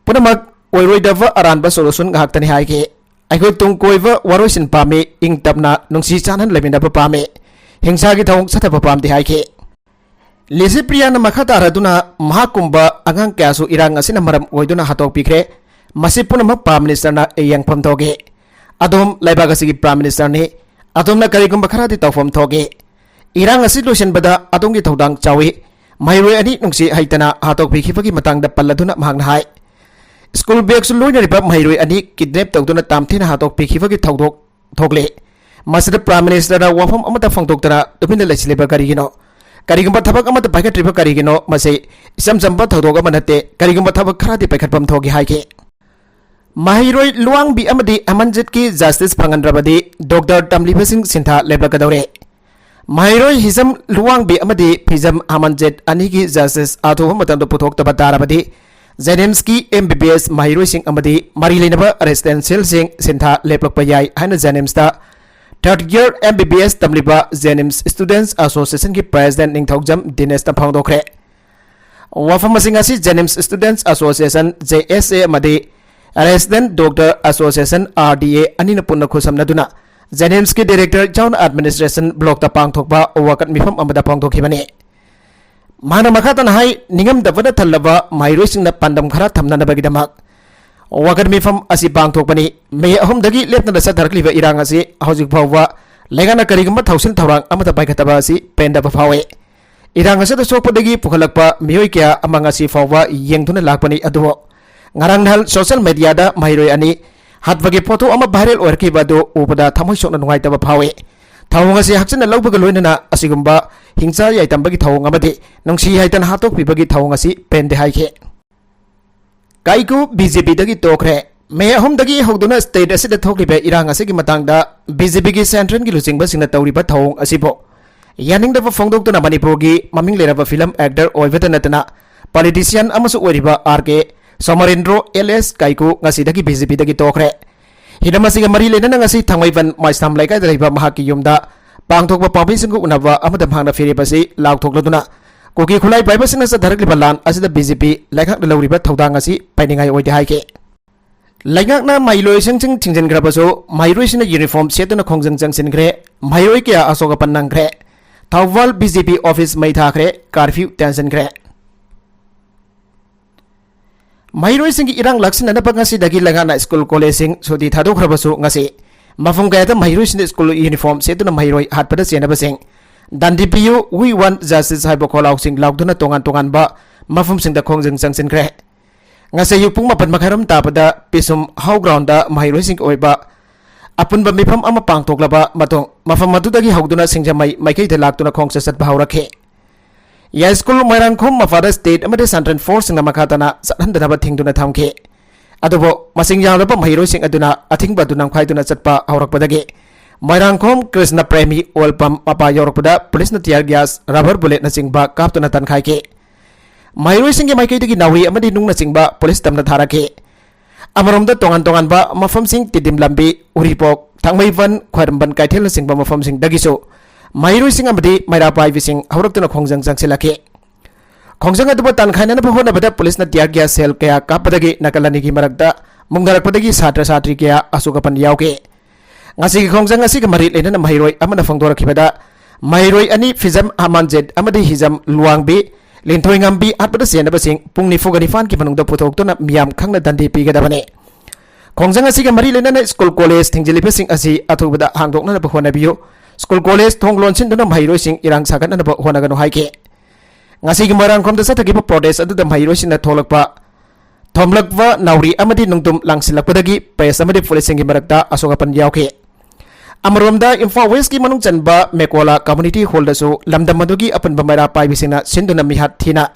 ꯄꯨꯝꯅꯃꯛ ꯑꯣꯏꯔꯣꯏꯗꯕ ꯑꯔꯥꯟꯕ solution ꯉꯥꯛꯇꯅꯤ ꯍꯥꯏꯈꯤ꯫ ꯑꯩꯈꯣꯏ ꯇꯨꯡ ꯀꯣꯏꯕ ꯋꯥꯔꯣꯏꯁꯤꯟ ꯄꯥꯝꯃꯤ, ꯏꯪ ꯇꯞꯅ ꯅꯨꯡꯁꯤ ꯆꯥꯟꯅꯅ ꯂꯩꯃꯤꯟꯅꯕ ꯄꯥꯝꯃꯤ, ꯍꯤꯡꯁꯥꯒꯤ ꯊꯧꯑꯣꯡ ꯆꯠꯊꯕ ꯄꯥꯝꯗꯦ ꯍꯥꯏꯈꯤ꯫ ꯂꯤꯁꯤꯄ꯭ꯔꯤꯌꯥꯅ ꯃꯈꯥ ꯇꯥꯔꯗꯨꯅ ꯃꯍꯥꯛꯀꯨꯝꯕ ꯑꯉꯥꯡ ꯀꯌꯥꯁꯨ ꯏꯔꯥꯡ ꯑꯁꯤꯅ ꯃꯔꯝ ꯑꯣꯏꯗꯨꯅ ꯍꯥꯠꯇꯣꯛꯄꯤꯈ꯭ꯔꯦ꯫ ꯃꯁꯤ ꯄꯨꯝꯅꯃꯛ Prime Ministerꯅ ꯌꯦꯡꯐꯝ ꯊꯣꯛꯏ꯫ ꯑꯗꯣꯝ ꯂꯩꯕꯥꯛ ꯑꯁꯤꯒꯤ Prime Ministerꯅꯤ꯫ ꯑꯗꯣꯝꯅ ꯀꯔꯤꯒꯨꯝꯕ ꯈꯔꯗꯤ ꯇꯧꯐꯝ ꯊꯣꯛꯏ꯫ ꯏꯔꯥꯡ ꯑꯁꯤ ꯂꯣꯏꯁꯤꯟꯕꯗ ꯑꯗꯣꯝꯒꯤ ꯊꯧꯗꯥꯡ ꯆꯥꯎꯏ꯫ ꯃꯍꯩꯔꯣꯏ ꯑꯅꯤ ꯅꯨꯡꯁꯤ ꯍꯩꯇꯅ ꯍꯥꯠꯇꯣꯛꯄꯤꯈꯤꯕꯒꯤ ꯃꯇꯥꯡꯗ ꯄꯜꯂꯗꯨꯅ ꯃꯍꯥꯛꯅ ꯍꯥꯏ, ꯁ꯭ꯀꯨꯜ ꯕꯦꯒꯁꯨ ꯂꯣꯏꯅꯔꯤꯕ ꯃꯍꯩꯔꯣꯏ ꯑꯅꯤ kidnap ꯇꯧꯗꯨꯅ ꯇꯥꯝꯊꯤꯅ ꯍꯥꯠꯇꯣꯛꯄꯤꯈꯤꯕꯒꯤ ꯊꯧꯗꯣꯛ ꯊꯣꯛꯂꯦ꯫ ꯃꯁꯤꯗ Prime Ministerꯅ ꯋꯥꯐꯝ ꯑꯃꯠꯇ ꯐꯣꯡꯗꯣꯛꯇꯅ ꯇꯨꯃꯤꯟꯅ ꯂꯩꯁꯤꯜꯂꯤꯕ ꯀꯔꯤꯒꯤꯅꯣ? ꯀꯔꯤꯒꯨꯝꯕ ꯊꯕꯛ ꯑꯃꯠꯇ ꯄꯥꯏꯈꯠꯇ꯭ꯔꯤꯕ ꯀꯔꯤꯒꯤꯅꯣ? ꯃꯁꯤ ꯏꯆꯝ ꯆꯝꯕ ꯊꯧꯗꯣꯛ ꯑꯃ ꯅꯠꯇꯦ꯫ ꯀꯔꯤꯒꯨꯝꯕ ꯊꯕꯛ ꯈꯔꯗꯤ ꯄꯥꯏꯈꯠꯐꯝ ꯊꯣꯛꯏ ꯍꯥꯏꯈꯤ꯫ ꯃꯍꯩꯔꯣꯏ ꯂꯨꯋꯥꯡꯕꯤ ꯑꯃꯗꯤ ꯑꯃꯟꯖꯤꯠꯀꯤ justice ꯐꯪꯍꯟꯗ꯭ꯔꯕꯗꯤ ꯗꯣꯛꯇꯔ ꯇꯝꯂꯤꯕꯁꯤꯡ ꯁꯤꯟꯊꯥ ꯂꯦꯞꯂꯛꯀꯗꯧꯔꯦ꯫ ꯃꯍꯩꯔꯣꯏ ꯍꯤꯖꯝ ꯂꯨꯋꯥꯡꯕꯤ ꯑꯃꯗꯤ ꯐꯤꯖꯝ ꯑꯃꯟꯖꯤꯠ ꯑꯅꯤꯒꯤ justice ꯑꯊꯨꯕ ꯃꯇꯝꯗ ꯄꯨꯊꯣꯛꯇꯕ ꯇꯥꯔꯕꯗꯤ JNIMSꯀꯤ MBBS ꯃꯍꯩꯔꯣꯏꯁꯤꯡ ꯑꯃꯗꯤ ꯃꯔꯤ ꯂꯩꯅꯕ residentialꯁꯤꯡ ꯁꯤꯟꯊꯥ ꯂꯦꯞꯂꯛꯄ ꯌꯥꯏ ꯍꯥꯏꯅ JNIMSꯇ third year MBBS ꯇꯝꯂꯤꯕ JNIMS Students Associationꯒꯤ President ꯅꯤꯡꯊꯧꯖꯝ ꯗꯤꯅꯦꯁꯅ ꯐꯣꯡꯗꯣꯛꯈ꯭ꯔꯦ꯫ ꯋꯥꯐꯝꯁꯤꯡ ꯑꯁꯤ JNIMS Students Association, JSA, ꯑꯃꯗꯤ Resident Doctor Association, RDA, ꯑꯅꯤꯅ ꯄꯨꯟꯅ ꯈꯨꯠꯁꯝꯅꯗꯨꯅ JNIMSꯀꯤ Director Town Administration Blockꯇ ꯄꯥꯡꯊꯣꯛꯄ ꯋꯥꯀꯠ ꯃꯤꯐꯝ ꯑꯃꯗ ꯐꯣꯡꯗꯣꯛꯈꯤꯕꯅꯤ꯫ ꯃꯍꯥꯛꯅ ꯃꯈꯥ ꯇꯥꯅ ꯍꯥꯏ, ꯅꯤꯡꯉꯝꯗꯕꯅ ꯊꯜꯂꯕ ꯃꯍꯩꯔꯣꯏꯁꯤꯡꯅ ꯄꯥꯟꯗꯝ ꯈꯔ ꯊꯝꯅꯅꯕꯒꯤꯗꯃꯛ ꯋꯥꯀꯠ ꯃꯤꯐꯝ ꯑꯁꯤ ꯄꯥꯡꯊꯣꯛꯄꯅꯤ꯫ ꯃꯦ ꯑꯍꯨꯝꯗꯒꯤ ꯂꯦꯞꯇꯅ ꯆꯠꯊꯔꯛꯂꯤꯕ ꯏꯔꯥꯡ ꯑꯁꯤ ꯍꯧꯖꯤꯛ ꯐꯥꯎꯕ ꯂꯩꯉꯥꯛꯅ ꯀꯔꯤꯒꯨꯝꯕ ꯊꯧꯁꯤꯜ ꯊꯧꯔꯥꯡ ꯑꯃꯠꯇ ꯄꯥꯏꯈꯠꯇꯕ ꯑꯁꯤ ꯄꯦꯟꯗꯕ ꯐꯥꯎꯏ꯫ ꯏꯔꯥꯡ ꯑꯁꯤꯗ ꯁꯣꯛꯄꯗꯒꯤ ꯄꯨꯈꯠꯂꯛꯄ ꯃꯤꯑꯣꯏ ꯀꯌꯥ ꯑꯃ ꯉꯁꯤ ꯐꯥꯎꯕ ꯌꯦꯡꯗꯨꯅ ꯂꯥꯛꯄꯅꯤ, ꯑꯗꯨꯕꯨ ꯉꯔꯥꯡ ꯅꯍꯥꯟ social mediaꯗ ꯃꯍꯩꯔꯣꯏ ꯑꯅꯤ ꯍꯥꯠꯄꯒꯤ photo ꯑꯃ viral ꯑꯣꯏꯔꯛꯈꯤꯕ ꯑꯗꯨ ꯎꯕꯗ ꯊꯃꯣꯏ ꯁꯣꯛꯅ ꯅꯨꯡꯉꯥꯏꯇꯕ ꯐꯥꯎꯏ꯫ ꯊꯧꯑꯣꯡ ꯑꯁꯤ ꯍꯛꯆꯤꯟꯅ ꯂꯧꯕꯒ ꯂꯣꯏꯅꯅ ꯑꯁꯤꯒꯨꯝꯕ ꯍꯤꯡꯁꯥ ꯌꯥꯏꯇꯝꯕꯒꯤ ꯊꯧꯑꯣꯡ ꯑꯃꯗꯤ ꯅꯨꯡꯁꯤ ꯍꯥꯏꯇꯅ ꯍꯥꯠꯇꯣꯛꯄꯤꯕꯒꯤ ꯊꯧꯑꯣꯡ ꯑꯁꯤ ꯄꯦꯟꯗꯦ ꯍꯥꯏꯈꯤ꯫ ꯀꯥꯏꯀꯨ ꯕꯤ ꯖꯦ ꯄꯤꯗꯒꯤ ꯇꯣꯛꯈ꯭ꯔꯦ꯫ ꯃꯦ ꯑꯍꯨꯝꯗꯒꯤ ꯍꯧꯗꯨꯅ state ꯑꯁꯤꯗ ꯊꯣꯛꯂꯤꯕ ꯏꯔꯥꯡ ꯑꯁꯤꯒꯤ ꯃꯇꯥꯡꯗ ꯕꯤ ꯖꯦ ꯄꯤꯒꯤ centralꯒꯤ ꯂꯨꯆꯤꯡꯕꯁꯤꯡꯅ ꯇꯧꯔꯤꯕ ꯊꯧꯑꯣꯡ ꯑꯁꯤꯕꯨ ꯌꯥꯅꯤꯡꯗꯕ ꯐꯣꯡꯗꯣꯛꯇꯨꯅ ꯃꯅꯤꯄꯨꯔꯒꯤ ꯃꯃꯤꯡ ꯂꯩꯔꯕ film actor ꯑꯣꯏꯕꯇ ꯅꯠꯇꯅ politician ꯑꯃꯁꯨ ꯑꯣꯏꯔꯤꯕ ꯑꯥꯔ ꯀꯦ ꯁꯣꯃꯥꯔꯦꯟꯗ꯭ꯔꯣ alias ꯀꯥꯏꯀꯨ ꯉꯁꯤꯗꯒꯤ ꯕꯤ ꯖꯦ ꯄꯤꯗꯒꯤ ꯇꯣꯛꯈ꯭ꯔꯦ꯫ ꯍꯤꯔꯝ ꯑꯁꯤꯒ ꯃꯔꯤ ꯂꯩꯅꯅ ꯉꯁꯤ ꯊꯥꯡꯃꯩꯕꯟ ꯃꯥꯏꯁꯅꯥꯝ ꯂꯩꯀꯥꯏꯗ ꯂꯩꯕ ꯃꯍꯥꯛꯀꯤ ꯌꯨꯝꯗ ꯄꯥꯡꯊꯣꯛꯄ ꯄꯥꯝꯕꯩꯁꯤꯡꯒ ꯎꯅꯕ ꯑꯃꯗ ꯃꯍꯥꯛꯅ ꯐꯤꯔꯦꯞ ꯑꯁꯤ ꯂꯥꯎꯊꯣꯛꯂꯗꯨꯅ ꯀꯨꯀꯤ ꯈꯨꯠꯂꯥꯏ ꯄꯥꯏꯕꯁꯤꯡꯅ ꯆꯠꯊꯔꯛꯂꯤꯕ ꯂꯥꯟ ꯑꯁꯤꯗ ꯕꯤ ꯖꯦ ꯄꯤ ꯂꯩꯉꯥꯛꯅ ꯂꯧꯔꯤꯕ ꯊꯧꯗꯥꯡ ꯑꯁꯤ ꯄꯥꯏꯅꯤꯡꯉꯥꯏ ꯑꯣꯏꯗꯦ ꯍꯥꯏꯈꯤ꯫ ꯂꯩꯉꯥꯛꯅ ꯃꯍꯩꯔꯣꯏꯁꯤꯡ ꯊꯤꯡꯖꯤꯟꯈ꯭ꯔꯕꯁꯨ ꯃꯍꯩꯔꯣꯏꯁꯤꯡꯅ uniform ꯁꯦꯠꯇꯨꯅ ꯈꯣꯡꯖꯪ ꯆꯪꯁꯤꯟꯈ꯭ꯔꯦ꯫ ꯃꯍꯩꯔꯣꯏ ꯀꯌꯥ ꯑꯁꯣꯛ ꯑꯄꯟ ꯅꯪꯈ꯭ꯔꯦ꯫ ꯊꯧꯕꯥꯜ ꯕꯤ ꯖꯦ ꯄꯤ office ꯃꯩ ꯊꯥꯈ꯭ꯔꯦ꯫ Curfew ꯇꯦꯟꯁꯤꯟꯈ꯭ꯔꯦ꯫ ꯃꯍꯩꯔꯣꯏꯁꯤꯡꯒꯤ ꯏꯔꯥꯡ ꯂꯥꯛꯁꯤꯟꯅꯅꯕ ꯉꯁꯤꯗꯒꯤ ꯂꯩꯉꯥꯛꯅ school collegeꯁꯤꯡ ꯁꯨꯇꯤ ꯊꯥꯗꯣꯛꯈ꯭ꯔꯕꯁꯨ ꯉꯁꯤ ꯃꯐꯝ ꯀꯌꯥꯗ ꯃꯍꯩꯔꯣꯏꯁꯤꯡꯅ school uniform ꯁꯦꯠꯇꯨꯅ ꯃꯍꯩꯔꯣꯏ ꯍꯥꯠꯄꯗ ꯆꯦꯟꯅꯕꯁꯤꯡ, "ꯗꯥꯟꯗꯤ ꯄꯤꯌꯨ, we want justice" ꯍꯥꯏꯕ ꯈꯣꯜꯂꯥꯎꯁꯤꯡ ꯂꯥꯎꯗꯨꯅ ꯇꯣꯉꯥꯟ ꯇꯣꯉꯥꯟꯕ ꯃꯐꯝꯁꯤꯡꯗ ꯈꯣꯡꯖꯪ ꯆꯪꯁꯤꯟꯈ꯭ꯔꯦ꯫ ꯉꯁꯤ ꯑꯌꯨꯛ ꯄꯨꯡ ꯃꯥꯄꯟ ꯃꯈꯥꯏꯔꯣꯝ ꯇꯥꯕꯗ ꯄꯤꯁꯨꯝ ꯍꯥꯎ groundꯗ ꯃꯍꯩꯔꯣꯏꯁꯤꯡꯒꯤ ꯑꯣꯏꯕ ꯑꯄꯨꯟꯕ ꯃꯤꯐꯝ ꯑꯃ ꯄꯥꯡꯊꯣꯛꯂꯕ ꯃꯇꯨꯡ, ꯃꯐꯝ ꯑꯗꯨꯗꯒꯤ ꯍꯧꯗꯨꯅ ꯁꯤꯡꯖꯃꯩ ꯃꯥꯏꯀꯩꯗ ꯂꯥꯛꯇꯨꯅ ꯈꯣꯡꯆꯠ ꯆꯠꯄ ꯍꯧꯔꯛꯈꯤ꯫ ꯌꯥꯏꯁ꯭ꯀꯨꯜ ꯃꯣꯏꯔꯥꯡꯈꯣꯝ ꯃꯄꯥꯗ state ꯑꯃꯗꯤ central forceꯁꯤꯡꯅ ꯃꯈꯥ ꯇꯥꯅ ꯆꯠꯍꯟꯗꯅꯕ ꯊꯤꯡꯗꯨꯅ ꯊꯝꯈꯤ꯫ ꯑꯗꯨꯕꯨ ꯃꯁꯤꯡ ꯌꯥꯝꯂꯕ ꯃꯍꯩꯔꯣꯏꯁꯤꯡ ꯑꯗꯨꯅ ꯑꯊꯤꯡꯕ ꯑꯗꯨ ꯅꯝꯈꯥꯏꯗꯨꯅ ꯆꯠꯄ ꯍꯧꯔꯛꯄꯗꯒꯤ ꯃꯣꯏꯔꯥꯡꯈꯣꯝ ꯀ꯭ꯔꯤꯁꯅ ꯄ꯭ꯔꯦꯃꯤ oil pump ꯃꯄꯥ ꯌꯧꯔꯛꯄꯗ ꯄꯨꯂꯤꯁꯅ tear gas, rubber bulletꯅꯆꯤꯡꯕ ꯀꯥꯞꯇꯨꯅ ꯇꯥꯟꯈꯥꯏꯈꯤ꯫ ꯃꯍꯩꯔꯣꯏꯁꯤꯡꯒꯤ ꯃꯥꯏꯀꯩꯗꯒꯤ ꯅꯥꯎꯔꯤ ꯑꯃꯗꯤ ꯅꯨꯡꯅꯆꯤꯡꯕ ꯄꯨꯂꯤꯁ ꯇꯝꯅ ꯊꯥꯔꯛꯈꯤ꯫ ꯑꯃꯔꯣꯝꯗ ꯇꯣꯉꯥꯟ ꯇꯣꯉꯥꯟꯕ ꯃꯐꯝꯁꯤꯡ, ꯇꯤꯗꯤꯝ ꯂꯝꯕꯤ, ꯎꯔꯤꯄꯣꯛ, ꯊꯥꯡꯃꯩꯕꯟ, ꯈ꯭ꯋꯥꯏꯔꯝꯕꯟ ꯀꯩꯊꯦꯜꯅꯆꯤꯡꯕ ꯃꯐꯝꯁꯤꯡꯗꯒꯤꯁꯨ ꯃꯍꯩꯔꯣꯏꯁꯤꯡ ꯑꯃꯗꯤ ꯃꯩꯔꯥ ꯄꯥꯏꯕꯤꯁꯤꯡ ꯍꯧꯔꯛꯇꯨꯅ ꯈꯣꯡꯖꯪ ꯆꯪꯁꯤꯜꯂꯛꯈꯤ꯫ ꯈꯣꯡꯖꯪ ꯑꯗꯨꯕꯨ ꯇꯥꯟꯈꯥꯏꯅꯅꯕ ꯍꯣꯠꯅꯕꯗ ꯄꯨꯂꯤꯁꯅ tear gas shell ꯀꯌꯥ ꯀꯥꯞꯄꯗꯒꯤ ꯅꯥꯀꯜ ꯑꯅꯤꯒꯤ ꯃꯔꯛꯇ ꯃꯨꯛꯅꯔꯛꯄꯗꯒꯤ ꯁꯥꯇ꯭ꯔ ꯁꯥꯇ꯭ꯔꯤ ꯀꯌꯥ ꯑꯁꯣꯛ ꯑꯄꯟ ꯌꯥꯎꯈꯤ꯫ ꯉꯁꯤꯒꯤ ꯈꯣꯡꯖꯪ ꯑꯁꯤꯒ ꯃꯔꯤ ꯂꯩꯅꯅ ꯃꯍꯩꯔꯣꯏ ꯑꯃꯅ ꯐꯣꯡꯗꯣꯔꯛꯈꯤꯕꯗ, ꯃꯍꯩꯔꯣꯏ ꯑꯅꯤ ꯐꯤꯖꯝ ꯍꯃꯥꯟꯖꯦꯠ ꯑꯃꯗꯤ ꯍꯤꯖꯝ ꯂꯨꯋꯥꯡꯕꯤ ꯂꯤꯟꯊꯣꯏꯉꯝꯕꯤ ꯍꯥꯠꯄꯗ ꯆꯦꯟꯅꯕꯁꯤꯡ ꯄꯨꯡ ꯅꯤꯐꯨꯒ ꯅꯤꯄꯥꯟꯒꯤ ꯃꯅꯨꯡꯗ ꯄꯨꯊꯣꯛꯇꯨꯅ ꯃꯤꯌꯥꯝ ꯈꯪꯅ ꯗꯟꯗꯤ ꯄꯤꯒꯗꯕꯅꯤ꯫ ꯈꯣꯡꯖꯪ ꯑꯁꯤꯒ ꯃꯔꯤ ꯂꯩꯅꯅ school college ꯊꯤꯡꯖꯤꯜꯂꯤꯕꯁꯤꯡ ꯑꯁꯤ ꯑꯊꯨꯕꯗ ꯍꯥꯡꯗꯣꯛꯅꯅꯕ ꯍꯣꯠꯅꯕꯤꯌꯨ꯫ School college ꯊꯣꯡ ꯂꯣꯟꯁꯤꯟꯗꯨꯅ ꯃꯍꯩꯔꯣꯏꯁꯤꯡ ꯏꯔꯥꯡ ꯁꯥꯒꯠꯅꯅꯕ ꯍꯣꯠꯅꯒꯅꯨ ꯍꯥꯏꯈꯤ꯫ ꯉꯁꯤꯒꯤ ꯃꯣꯏꯔꯥꯡꯈꯣꯝꯗ ꯆꯠꯊꯈꯤꯕ protest ꯑꯗꯨꯗ ꯃꯍꯩꯔꯣꯏꯁꯤꯡꯅ ꯊꯣꯛꯂꯛꯄ, ꯊꯣꯝꯂꯛꯄ ꯅꯥꯎꯔꯤ ꯑꯃꯗꯤ ꯅꯨꯡꯗꯨꯝ ꯂꯪꯁꯤꯜꯂꯛꯄꯗꯒꯤ press ꯑꯃꯗꯤ ꯄꯨꯂꯤꯁꯁꯤꯡꯒꯤ ꯃꯔꯛꯇ ꯑꯁꯣꯛ ꯑꯄꯟ ꯌꯥꯎꯈꯤ꯫ ꯑꯃꯔꯣꯝꯗ ꯏꯝꯐꯥꯜ Westꯀꯤ ꯃꯅꯨꯡ ꯆꯟꯕ ꯃꯦꯀꯣꯂꯥ community hallꯗꯁꯨ ꯂꯝꯗꯝ ꯑꯗꯨꯒꯤ ꯑꯄꯨꯟꯕ ꯃꯩꯔꯥ ꯄꯥꯏꯕꯤꯁꯤꯡꯅ ꯁꯤꯟꯗꯨꯅ ꯃꯤꯍꯥꯠ ꯊꯤꯅ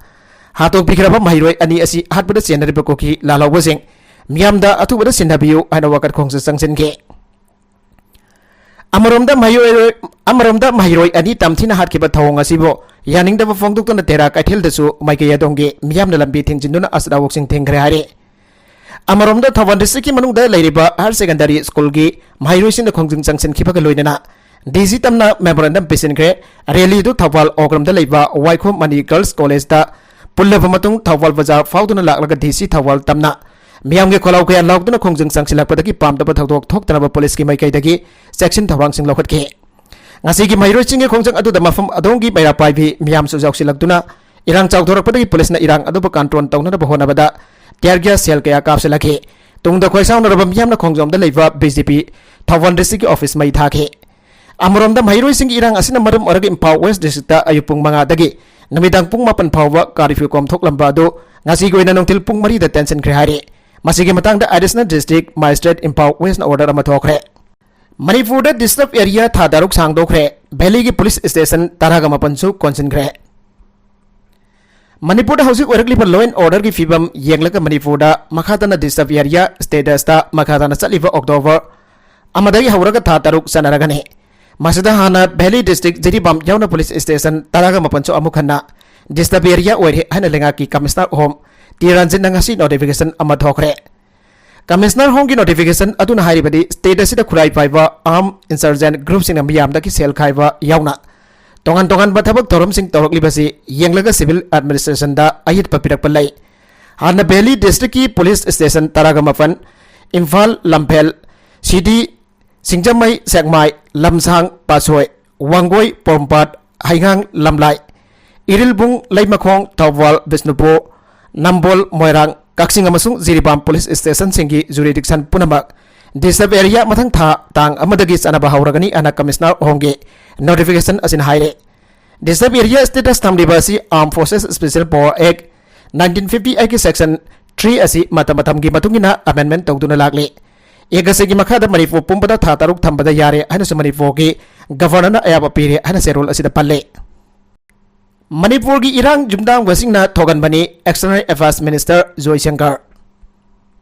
ꯍꯥꯠꯇꯣꯛꯄꯤꯈ꯭ꯔꯕ ꯃꯍꯩꯔꯣꯏ ꯑꯅꯤ ꯑꯁꯤ ꯑꯍꯥꯠꯄꯗ ꯆꯦꯟꯅꯔꯤꯕ ꯀꯨꯀꯤ ꯂꯥꯜꯍꯧꯕꯁꯤꯡ ꯃꯤꯌꯥꯝꯗ ꯑꯊꯨꯕꯗ ꯁꯤꯟꯅꯕꯤꯌꯨ ꯍꯥꯏꯅ ꯋꯥꯀꯠ ꯈꯣꯡꯖꯪ ꯆꯪꯁꯤꯟꯈꯤ꯫ ꯑꯃꯔꯣꯝꯗ ꯃꯍꯩꯔꯣꯏ, ꯑꯃꯔꯣꯝꯗ ꯃꯍꯩꯔꯣꯏ ꯑꯅꯤ ꯇꯝꯊꯤꯅ ꯍꯥꯠꯈꯤꯕ ꯊꯧꯑꯣꯡ ꯑꯁꯤꯕꯨ ꯌꯥꯅꯤꯡꯗꯕ ꯐꯣꯡꯗꯣꯛꯇꯨꯅ ꯇꯦꯔꯥ ꯀꯩꯊꯦꯜꯗꯁꯨ ꯃꯥꯏꯀꯩ ꯑꯗꯣꯝꯒꯤ ꯃꯤꯌꯥꯝꯅ ꯂꯝꯕꯤ ꯊꯤꯡꯖꯤꯟꯗꯨꯅ ꯑꯁ ꯑꯋꯣꯛꯁꯤꯡ ꯊꯤꯡꯈ꯭ꯔꯦ ꯍꯥꯏꯔꯤ꯫ ꯑꯃꯔꯣꯝꯗ ꯊꯧꯕꯥꯜ ꯗꯤꯁꯇ꯭ꯔꯤꯛꯀꯤ ꯃꯅꯨꯡꯗ ꯂꯩꯔꯤꯕ ꯍꯥꯌꯔ ꯁꯦꯀꯦꯟꯗꯔꯤ ꯁ꯭ꯀꯨꯜꯒꯤ ꯃꯍꯩꯔꯣꯏꯁꯤꯡꯅ ꯈꯣꯡꯖꯪ ꯆꯪꯁꯤꯟꯈꯤꯕꯒ ꯂꯣꯏꯅꯅ ꯗꯤ ꯁꯤ ꯇꯝꯅ ꯃꯦꯃꯣꯔꯦꯟꯗꯝ ꯄꯤꯁꯤꯟꯈ꯭ꯔꯦ꯫ ꯔꯦꯂꯤꯗꯨ ꯊꯧꯕꯥꯜ ꯑꯣꯀ꯭ꯔꯝꯗ ꯂꯩꯕ ꯋꯥꯏꯈꯣꯝ ꯃꯅꯤ ꯒꯔꯜꯁ ꯀꯣꯂꯦꯖꯇ ꯄꯨꯜꯂꯕ ꯃꯇꯨꯡ ꯊꯧꯕꯥꯜ ꯕꯖꯥꯔ ꯐꯥꯎꯗꯨꯅ ꯂꯥꯛꯂꯒ ꯗꯤ ꯁꯤ ꯊꯧꯕꯥꯜ ꯇꯝꯅ ꯃꯤꯌꯥꯝꯒꯤ ꯈꯣꯜꯂꯥꯎ ꯀꯌꯥ ꯂꯥꯎꯗꯨꯅ ꯈꯣꯡꯖꯪ ꯆꯪꯁꯤꯜꯂꯛꯄꯗꯒꯤ ꯄꯥꯝꯗꯕ ꯊꯧꯗꯣꯛ ꯊꯣꯛꯇꯅꯕ ꯄꯨꯂꯤꯁꯀꯤ ꯃꯥꯏꯀꯩꯗꯒꯤ ꯆꯦꯛꯁꯤꯟ ꯊꯧꯔꯥꯡꯁꯤꯡ ꯂꯧꯈꯠꯈꯤ꯫ ꯉꯁꯤꯒꯤ ꯃꯍꯩꯔꯣꯏꯁꯤꯡꯒꯤ ꯈꯣꯡꯖꯪ ꯑꯗꯨꯗ ꯃꯐꯝ ꯑꯗꯣꯝꯒꯤ ꯃꯩꯔꯥ ꯄꯥꯏꯕꯤ ꯃꯤꯌꯥꯝꯁꯨ ꯌꯥꯎꯁꯤꯜꯂꯛꯇꯨꯅ ꯏꯔꯥꯡ ꯆꯥꯎꯊꯣꯔꯛꯄꯗꯒꯤ ꯄꯨꯂꯤꯁꯅ ꯏꯔꯥꯡ ꯑꯗꯨꯕꯨ ꯀꯟꯇ꯭ꯔꯣꯜ ꯇꯧꯅꯅꯕ ꯍꯣꯠꯅꯕꯗ tear gas shell ꯀꯌꯥ ꯀꯥꯞꯁꯤꯜꯂꯛꯈꯤ꯫ ꯇꯨꯡꯗ ꯈꯣꯏꯁꯥꯎꯅꯔꯕ ꯃꯤꯌꯥꯝꯅ ꯈꯣꯡꯖꯣꯝꯗ ꯂꯩꯕ ꯕꯤ ꯖꯦ ꯄꯤ ꯊꯧꯕꯥꯜ ꯗꯤꯁꯇ꯭ꯔꯤꯛꯀꯤ ꯑꯣꯐꯤꯁ ꯃꯩ ꯊꯥꯈꯤ꯫ ꯑꯃꯔꯣꯝꯗ ꯃꯍꯩꯔꯣꯏꯁꯤꯡꯒꯤ ꯏꯔꯥꯡ ꯑꯁꯤꯅ ꯃꯔꯝ ꯑꯣꯏꯔꯒ ꯏꯝꯐꯥꯜ ꯋꯦꯁ ꯗꯤꯁꯇ꯭ꯔꯤꯛꯇ ꯑꯌꯨꯛ ꯄꯨꯡ ꯃꯉꯥꯗꯒꯤ ꯅꯨꯃꯤꯗꯥꯡ ꯄꯨꯡ ꯃꯥꯄꯟ ꯐꯥꯎꯕ ꯀꯥꯔꯐ꯭ꯌꯨ ꯀꯣꯝꯊꯣꯛꯂꯝꯕ ꯑꯗꯨ ꯉꯁꯤꯒꯤ ꯑꯣꯏꯅ ꯅꯨꯡꯊꯤꯜ ꯄꯨꯡ ꯃꯔꯤꯗ ꯇꯦꯟꯁꯤꯟꯈ꯭ꯔꯦ ꯍꯥꯏꯔꯤ꯫ ꯃꯁꯤꯒꯤ ꯃꯇꯥꯡꯗ ꯑꯦꯗꯤꯁꯅꯦꯜ ꯗꯤꯁꯇ꯭ꯔꯤꯛ ꯃꯦꯖꯤꯁꯇ꯭ꯔꯦꯠ ꯏꯝꯐꯥꯜ ꯋꯦꯁꯅ ꯑꯣꯔꯗꯔ ꯑꯃ ꯊꯣꯛꯈ꯭ꯔꯦ꯫ ꯃꯅꯤꯄꯨꯔꯗ ꯗꯤꯁꯇꯔꯕ ꯑꯦꯔꯤꯌꯥ ꯊꯥ ꯇꯔꯨꯛ ꯁꯥꯡꯗꯣꯛꯈ꯭ꯔꯦ꯫ ꯚꯦꯂꯤꯒꯤ ꯄꯨꯂꯤꯁ ꯁ꯭ꯇꯦꯁꯟ ꯇꯔꯥꯒ ꯃꯥꯄꯟꯁꯨ ꯀꯣꯟꯁꯤꯟꯈ꯭ꯔꯦ꯫ ꯃꯅꯤꯄꯨꯔꯗ ꯍꯧꯖꯤꯛ ꯑꯣꯏꯔꯛꯂꯤꯕ law and orderꯒꯤ ꯐꯤꯕꯝ ꯌꯦꯡꯂꯒ ꯃꯅꯤꯄꯨꯔꯗ ꯃꯈꯥ ꯇꯥꯅ ꯗꯤꯁꯇꯔꯕ ꯑꯦꯔꯤꯌꯥ ꯁ꯭ꯇꯦꯇꯁꯇ ꯃꯈꯥ ꯇꯥꯅ ꯆꯠꯂꯤꯕ ꯑꯣꯛꯇꯣꯕꯔ ꯑꯃꯗꯒꯤ ꯍꯧꯔꯒ ꯊꯥ ꯇꯔꯨꯛ ꯆꯠꯅꯔꯒꯅꯤ꯫ ꯃꯁꯤꯗ ꯍꯥꯟꯅ ꯚꯦꯂꯤ ꯗꯤꯁꯇ꯭ꯔꯤꯛ ꯖꯤꯔꯤꯕꯥꯝ ꯌꯥꯎꯅ ꯄꯨꯂꯤꯁ ꯁ꯭ꯇꯦꯁꯟ ꯇꯔꯥꯒ ꯃꯥꯄꯟꯁꯨ ꯑꯃꯨꯛ ꯍꯟꯅ ꯗꯤꯁꯇꯔꯕ ꯑꯦꯔꯤꯌꯥ ꯑꯣꯏꯔꯦ ꯍꯥꯏꯅ ꯂꯩꯉꯥꯛꯀꯤ ꯀꯃꯤꯁꯅꯔ ꯑꯣꯝ ꯇꯤ ꯔꯟꯖꯤꯠꯅ ꯉꯁꯤ ꯅꯣꯇꯤꯐꯤꯀꯦꯁꯟ ꯑꯃ ꯊꯣꯛꯈ꯭ꯔꯦ꯫ ꯀꯃꯤꯁꯅꯔ ꯍꯣꯝꯒꯤ ꯅꯣꯇꯤꯐꯤꯀꯦꯁꯟ ꯑꯗꯨꯅ ꯍꯥꯏꯔꯤꯕꯗꯤ ꯁ꯭ꯇꯦꯠ ꯑꯁꯤꯗ ꯈꯨꯠꯂꯥꯏ ꯄꯥꯏꯕ ꯑꯥꯔꯝ ꯏꯟꯁꯔꯖꯦꯟ ꯒ꯭ꯔꯨꯞꯁꯤꯡꯅ ꯃꯤꯌꯥꯝꯗꯒꯤ ꯁꯦꯜ ꯈꯥꯏꯕ ꯌꯥꯎꯅ ꯇꯣꯉꯥꯟ ꯇꯣꯉꯥꯟꯕ ꯊꯕꯛ ꯊꯧꯔꯝꯁꯤꯡ ꯇꯧꯔꯛꯂꯤꯕꯁꯤ ꯌꯦꯡꯂꯒ ꯁꯤꯚꯤꯜ ꯑꯦꯗꯃꯤꯅꯤꯁꯇ꯭ꯔꯦꯁꯟꯗ ꯑꯌꯦꯠꯄ ꯄꯤꯔꯛꯄ ꯂꯩ꯫ ꯍꯥꯟꯅ ꯚꯦꯂꯤ ꯗꯤꯁꯇ꯭ꯔꯤꯛꯀꯤ ꯄꯨꯂꯤꯁ ꯁ꯭ꯇꯦꯁꯟ ꯇꯔꯥꯒ ꯃꯥꯄꯟ, ꯏꯝꯐꯥꯜ, ꯂꯝꯐꯦꯜ, ꯁꯤꯗꯤ, ꯁꯤꯡꯖꯃꯩ, ꯁꯦꯛꯃꯥꯏ, ꯂꯝꯁꯥꯡ, ꯄꯥꯠꯁꯣꯏ, ꯋꯥꯡꯒꯣꯏ, ꯄꯣꯔꯣꯝꯄꯥꯠ, ꯍꯩꯉꯥꯡ, ꯂꯝꯂꯥꯏ, ꯏꯔꯤꯜꯕꯨꯡ, ꯂꯩꯃꯈꯣꯡ, ꯊꯧꯕꯥꯜ, ꯕꯤꯁꯅꯨꯄꯨꯔ, ꯅꯝꯕꯣꯜ, ꯃꯣꯏꯔꯥꯡ, ꯀꯛꯆꯤꯡ ꯑꯃꯁꯨꯡ ꯖꯤꯔꯤꯕꯥꯝ ꯄꯨꯂꯤꯁ ꯁ꯭ꯇꯦꯁꯟꯁꯤꯡꯒꯤ ꯖꯨꯔꯤꯗꯤꯛꯁꯟ ꯄꯨꯝꯅꯃꯛ ꯗꯤꯁꯇꯔꯕ ꯑꯦꯔꯤꯌꯥ ꯃꯊꯪ ꯊꯥ ꯇꯥꯡ ꯑꯃꯗꯒꯤ ꯆꯠꯅꯕ ꯍꯧꯔꯒꯅꯤ ꯍꯥꯏꯅ ꯀꯃꯤꯁꯅꯔ ꯍꯣꯝꯒꯤ ꯅꯣꯇꯤꯐꯤꯀꯦꯁꯟ ꯑꯁꯤꯅ ꯍꯥꯏꯔꯦ꯫ ꯗꯤꯁꯇꯔꯕ ꯑꯦꯔꯤꯌꯥ ꯁ꯭ꯇꯦꯇꯁ ꯊꯝꯂꯤꯕ ꯑꯁꯤ Armed Forces Special Power Act nineteen fifty eightꯀꯤ section three ꯑꯁꯤ ꯃꯇꯝ ꯃꯇꯝꯒꯤ ꯃꯇꯨꯡ ꯏꯟꯅ amendment ꯇꯧꯗꯨꯅ ꯂꯥꯛꯂꯤ꯫ Act ꯑꯁꯤꯒꯤ ꯃꯈꯥꯗ ꯃꯅꯤꯄꯨꯔ ꯄꯨꯝꯕꯗ ꯊꯥ ꯇꯔꯨꯛ ꯊꯝꯕꯗ ꯌꯥꯔꯦ ꯍꯥꯏꯅꯁꯨ ꯃꯅꯤꯄꯨꯔꯒꯤ ꯒꯚꯔꯅꯔꯅ ꯑꯌꯥꯕ ꯄꯤꯔꯦ ꯍꯥꯏꯅ ꯆꯦꯔꯣꯜ ꯑꯁꯤꯗ ꯄꯜꯂꯤ꯫ ꯃꯅꯤꯄꯨꯔꯒꯤ ꯏꯔꯥꯡ ꯌꯨꯝꯗꯥꯡꯕꯁꯤꯡꯅ ꯊꯣꯛꯍꯟꯕꯅꯤ, External Affairs Minister ꯖꯣꯏꯁꯪꯀꯔ꯫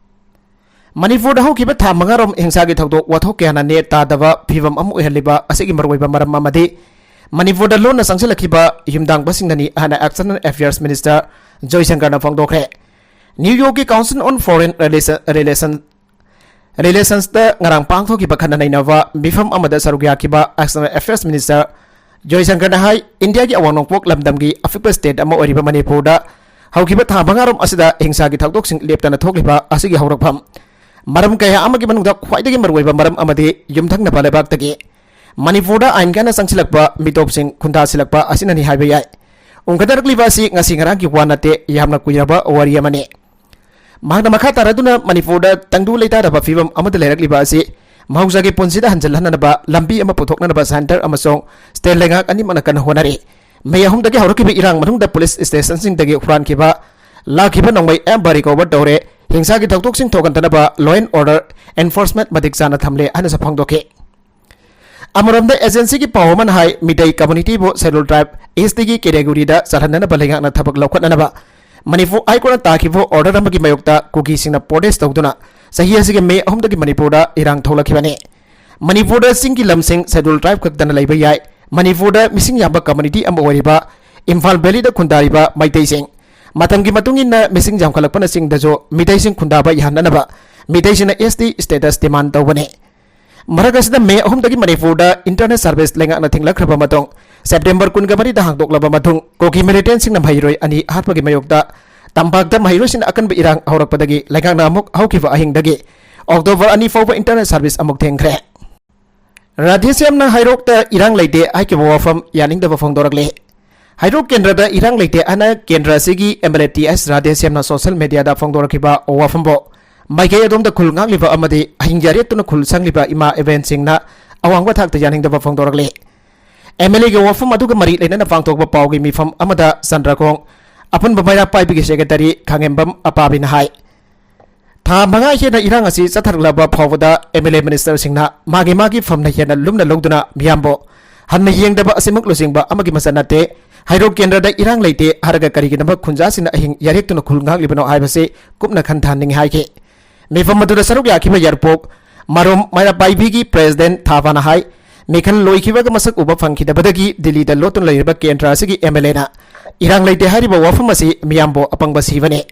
ꯃꯅꯤꯄꯨꯔꯗ ꯍꯧꯈꯤꯕ ꯊꯥ ꯃꯉꯥꯔꯣꯝ ꯍꯤꯡꯁꯥꯒꯤ ꯊꯧꯗꯣꯛ ꯋꯥꯊꯣꯛ ꯀꯌꯥꯅ ꯅꯦꯠ ꯇꯥꯗꯕ ꯐꯤꯕꯝ ꯑꯃ ꯑꯣꯏꯍꯜꯂꯤꯕ ꯑꯁꯤꯒꯤ ꯃꯔꯨꯑꯣꯏꯕ ꯃꯔꯝ ꯑꯃꯗꯤ ꯃꯅꯤꯄꯨꯔꯗ ꯂꯣꯟꯅ ꯆꯪꯁꯤꯜꯂꯛꯈꯤꯕ ꯌꯨꯝꯗꯥꯡꯕꯁꯤꯡꯅꯅꯤ ꯍꯥꯏꯅ External Affairs Minister ꯖꯣꯏꯁꯪꯀꯔꯅ ꯐꯣꯡꯗꯣꯛꯈ꯭ꯔꯦ꯫ ꯅ꯭ꯌꯨ ꯌꯣꯔꯛꯀꯤ Council on Foreign Relation, Relation, Relationsꯇ ꯉꯔꯥꯡ ꯄꯥꯡꯊꯣꯛꯈꯤꯕ ꯈꯟꯅ ꯅꯩꯅꯕ ꯃꯤꯐꯝ ꯑꯃꯗ ꯁꯔꯨꯛ ꯌꯥꯈꯤꯕ External Affairs Minister ꯖꯣꯏꯁꯪꯀꯔꯅ ꯍꯥꯏ, ꯏꯟꯗꯤꯌꯥꯒꯤ ꯑꯋꯥꯡ ꯅꯣꯡꯄꯣꯛ ꯂꯝꯗꯝꯒꯤ ꯑꯄꯤꯛꯄ state ꯑꯃ ꯑꯣꯏꯔꯤꯕ ꯃꯅꯤꯄꯨꯔꯗ ꯍꯧꯈꯤꯕ ꯊꯥ ꯃꯉꯥꯔꯣꯝ ꯑꯁꯤꯗ ꯍꯤꯡꯁꯥꯒꯤ ꯊꯧꯗꯣꯛꯁꯤꯡ ꯂꯦꯞꯇꯅ ꯊꯣꯛꯂꯤꯕ ꯑꯁꯤꯒꯤ ꯍꯧꯔꯛꯐꯝ, ꯃꯔꯝ ꯀꯌꯥ ꯑꯃꯒꯤ ꯃꯅꯨꯡꯗ ꯈ꯭ꯋꯥꯏꯗꯒꯤ ꯃꯔꯨꯑꯣꯏꯕ ꯃꯔꯝ ꯑꯃꯗꯤ ꯌꯨꯝꯊꯪꯅꯕ ꯂꯩꯕꯥꯛꯇꯒꯤ ꯃꯅꯤꯄꯨꯔꯗ ꯑꯥꯏꯟ ꯀꯥꯏꯅ ꯆꯪꯁꯤꯜꯂꯛꯄ ꯃꯤꯇꯣꯞꯁꯤꯡ ꯈꯨꯟꯗꯥꯁꯤꯜꯂꯛꯄ ꯑꯁꯤꯅꯅꯤ ꯍꯥꯏꯕ ꯌꯥꯏ꯫ ꯎꯟꯈꯠꯅꯔꯛꯂꯤꯕ ꯑꯁꯤ ꯉꯁꯤ ꯉꯔꯥꯡꯒꯤ ꯋꯥ ꯅꯠꯇꯦ, ꯌꯥꯝꯅ ꯀꯨꯏꯔꯕ ꯋꯥꯔꯤ ꯑꯃꯅꯤ꯫ ꯃꯍꯥꯛꯅ ꯃꯈꯥ ꯇꯥꯔꯗꯨꯅ ꯃꯅꯤꯄꯨꯔꯗ ꯇꯪꯗꯨ ꯂꯩꯇꯥꯗꯕ ꯐꯤꯕꯝ ꯑꯃꯗ ꯂꯩꯔꯛꯂꯤꯕ ꯑꯁꯤ ꯃꯍꯧꯁꯥꯒꯤ ꯄꯨꯟꯁꯤꯗ ꯍꯟꯖꯤꯜꯍꯟꯅꯕ ꯂꯝꯕꯤ ꯑꯃ ꯄꯨꯊꯣꯛꯅꯅꯕ centre ꯑꯃꯁꯨꯡ state ꯂꯩꯉꯥꯛ ꯑꯅꯤꯃꯛꯅ ꯀꯟꯅ ꯍꯣꯠꯅꯔꯤ꯫ ꯃꯦ ꯑꯍꯨꯝꯗꯒꯤ ꯍꯧꯔꯛꯈꯤꯕ ꯏꯔꯥꯡ ꯃꯅꯨꯡꯗ police stationꯁꯤꯡꯗꯒꯤ ꯍꯨꯔꯥꯟꯈꯤꯕ, ꯂꯥꯛꯈꯤꯕ ꯅꯣꯡꯃꯩ ꯑꯌꯥꯝꯕ recover ꯇꯧꯔꯦ꯫ ꯍꯤꯡꯁꯥꯒꯤ ꯊꯧꯗꯣꯛꯁꯤꯡ ꯊꯣꯛꯍꯟꯗꯅꯕ law and order enforcement ꯃꯇꯤꯛ ꯆꯥꯅ ꯊꯝꯂꯦ ꯍꯥꯏꯅꯁꯨ ꯐꯣꯡꯗꯣꯛꯈꯤ꯫ ꯑꯃꯔꯣꯝꯗ agencyꯒꯤ ꯄꯥꯎ ꯑꯃꯅ ꯍꯥꯏ, ꯃꯤꯇꯩ communityꯕꯨ Scheduled Tribe, STꯒꯤ categoryꯗ ꯆꯜꯍꯟꯅꯅꯕ ꯂꯩꯉꯥꯛꯅ ꯊꯕꯛ ꯂꯧꯈꯠꯅꯅꯕ ꯃꯅꯤꯄꯨꯔ High Courtꯅ ꯇꯥꯈꯤꯕ order ꯑꯃꯒꯤ ꯃꯥꯌꯣꯛꯇ ꯀꯨꯀꯤꯁꯤꯡꯅ protest ꯇꯧꯗꯨꯅ ꯆꯍꯤ ꯑꯁꯤꯒꯤ ꯃꯦ ꯑꯍꯨꯝꯗꯒꯤ ꯃꯅꯤꯄꯨꯔꯗ ꯏꯔꯥꯡ ꯊꯣꯛꯂꯛꯈꯤꯕꯅꯤ꯫ ꯃꯅꯤꯄꯨꯔꯗ ꯆꯤꯡꯒꯤ ꯂꯝꯁꯤꯡ Scheduled Tribe ꯈꯛꯇꯅ ꯂꯩꯕ ꯌꯥꯏ꯫ ꯃꯅꯤꯄꯨꯔꯗ ꯃꯤꯁꯤꯡ ꯌꯥꯝꯕ community ꯑꯃ ꯑꯣꯏꯔꯤꯕ ꯏꯝꯐꯥꯜ Valleyꯗ ꯈꯨꯟꯗꯥꯔꯤꯕ ꯃꯩꯇꯩꯁꯤꯡ, ꯃꯇꯝꯒꯤ ꯃꯇꯨꯡ ꯏꯟꯅ ꯃꯤꯁꯤꯡ ꯌꯥꯝꯈꯠꯂꯛꯄꯅ ꯆꯤꯡꯗꯁꯨ ꯃꯤꯇꯩꯁꯤꯡ ꯈꯨꯟꯗꯥꯕ ꯌꯥꯍꯟꯅꯅꯕ ꯃꯤꯇꯩꯁꯤꯡꯅ ST status demand ꯇꯧꯕꯅꯤ꯫ ꯃꯔꯛ ꯑꯁꯤꯗ ꯃꯦ ꯑꯍꯨꯝꯗꯒꯤ ꯃꯅꯤꯄꯨꯔꯗ internet service ꯂꯩꯉꯥꯛꯅ ꯊꯤꯡꯂꯛꯈ꯭ꯔꯕ ꯃꯇꯨꯡ, September ꯀꯨꯟꯒ ꯃꯔꯤꯗ ꯍꯥꯡꯗꯣꯛꯂꯕ ꯃꯇꯨꯡ, ꯀꯨꯀꯤ militantꯁꯤꯡꯅ ꯃꯍꯩꯔꯣꯏ ꯑꯅꯤ ꯍꯥꯠꯄꯒꯤ ꯃꯥꯌꯣꯛꯇ ꯇꯝꯄꯥꯛꯇ ꯃꯍꯩꯔꯣꯏꯁꯤꯡꯅ ꯑꯀꯟꯕ ꯏꯔꯥꯡ ꯍꯧꯔꯛꯄꯗꯒꯤ ꯂꯩꯉꯥꯛꯅ ꯑꯃꯨꯛ ꯍꯧꯈꯤꯕ ꯑꯍꯤꯡꯗꯒꯤ October ꯑꯅꯤ ꯐꯥꯎꯕ internet service ꯑꯃꯨꯛ ꯊꯤꯡꯈ꯭ꯔꯦ꯫ ꯔꯥꯙꯦꯁ꯭ꯌꯥꯝꯅ ꯍꯩꯔꯣꯛꯇ ꯏꯔꯥꯡ ꯂꯩꯇꯦ ꯍꯥꯏꯈꯤꯕ ꯋꯥꯐꯝ ꯌꯥꯅꯤꯡꯗꯕ ꯐꯣꯡꯗꯣꯔꯛꯂꯦ꯫ ꯍꯩꯔꯣꯛ ꯀꯦꯟꯗ꯭ꯔꯗ ꯏꯔꯥꯡ ꯂꯩꯇꯦ ꯍꯥꯏꯅ ꯀꯦꯟꯗ꯭ꯔ ꯑꯁꯤꯒꯤ MLA ꯇꯤ ꯑꯦꯁ ꯔꯥꯙꯦꯁ꯭ꯌꯥꯝꯅ social mediaꯗ ꯐꯣꯡꯗꯣꯔꯛꯈꯤꯕ ꯋꯥꯐꯝꯕꯨ ꯃꯥꯏꯀꯩ ꯑꯗꯣꯝꯗ ꯈꯨꯜ ꯉꯥꯛꯂꯤꯕ ꯑꯃꯗꯤ ꯑꯍꯤꯡ ꯌꯥꯔꯦꯠꯇꯨꯅ ꯈꯨꯜ ꯁꯪꯂꯤꯕ ꯏꯃꯥ ꯏꯕꯦꯟꯁꯤꯡꯅ ꯑꯋꯥꯡꯕ ꯊꯥꯛꯇ ꯌꯥꯅꯤꯡꯗꯕ ꯐꯣꯡꯗꯣꯔꯛꯂꯤ꯫ MLAꯒꯤ ꯋꯥꯐꯝ ꯑꯗꯨꯒ ꯃꯔꯤ ꯂꯩꯅꯅ ꯄꯥꯡꯊꯣꯛꯄ ꯄꯥꯎꯒꯤ ꯃꯤꯐꯝ ꯑꯃꯗ ꯆꯟꯗ꯭ꯔꯈꯣꯡ ꯑꯄꯨꯟꯕ ꯃꯩꯔꯥ ꯄꯥꯏꯕꯒꯤ secretary ꯈꯥꯉꯦꯝꯕꯝ ꯑꯄꯥꯕꯤꯅ ꯍꯥꯏ, ꯊꯥ ꯃꯉꯥ ꯍꯦꯟꯅ ꯏꯔꯥꯡ ꯑꯁꯤ ꯆꯠꯊꯔꯛꯂꯕ ꯐꯥꯎꯕꯗ MLA ministerꯁꯤꯡꯅ ꯃꯥꯒꯤ ꯃꯥꯒꯤ ꯐꯝꯅ ꯍꯦꯟꯅ ꯂꯨꯝꯅ ꯂꯧꯗꯨꯅ ꯃꯤꯌꯥꯝꯕꯨ ꯍꯟꯅ ꯌꯦꯡꯗꯕ ꯑꯁꯤꯃꯛ ꯂꯨꯆꯤꯡꯕ ꯑꯃꯒꯤ ꯃꯆꯠ ꯅꯠꯇꯦ꯫ ꯍꯩꯔꯣꯛ ꯀꯦꯟꯗ꯭ꯔꯗ ꯏꯔꯥꯡ ꯂꯩꯇꯦ ꯍꯥꯏꯔꯒ ꯀꯔꯤꯒꯤꯗꯃꯛ ꯈꯨꯟꯖꯥꯁꯤꯡꯅ ꯑꯍꯤꯡ ꯌꯥꯔꯦꯛꯇꯨꯅ ꯈꯨꯜ ꯉꯥꯛꯂꯤꯕꯅꯣ ꯍꯥꯏꯕꯁꯤ ꯀꯨꯞꯅ ꯈꯟꯊꯍꯟꯅꯤꯡꯏ ꯍꯥꯏꯈꯤ꯫ ꯃꯤꯐꯝ ꯑꯗꯨꯗ ꯁꯔꯨꯛ ꯌꯥꯈꯤꯕ ꯌꯥꯏꯔꯤꯄꯣꯛ ꯃꯔꯨꯝ ꯃꯩꯔꯥ ꯄꯥꯏꯕꯤꯒꯤ ꯄ꯭ꯔꯦꯁꯤꯗꯦꯟ ꯊꯥꯕꯥꯅ ꯍꯥꯏ, ꯃꯤꯈꯜ ꯂꯣꯏꯈꯤꯕꯒ ꯃꯁꯛ ꯎꯕ ꯐꯪꯈꯤꯗꯕꯗꯒꯤ ꯗꯤꯜꯂꯤꯗ ꯂꯣꯠꯇꯨꯅ ꯂꯩꯔꯤꯕ ꯀꯦꯟꯗ꯭ꯔ ꯑꯁꯤꯒꯤ ꯑꯦꯝ ꯑꯦꯜ ꯑꯦꯅ ꯏꯔꯥꯡ ꯂꯩꯇꯦ ꯍꯥꯏꯔꯤꯕ ꯋꯥꯐꯝ ꯑꯁꯤ ꯃꯤꯌꯥꯝꯕꯨ ꯑꯄꯪꯕ ꯁꯤꯕꯅꯤ꯫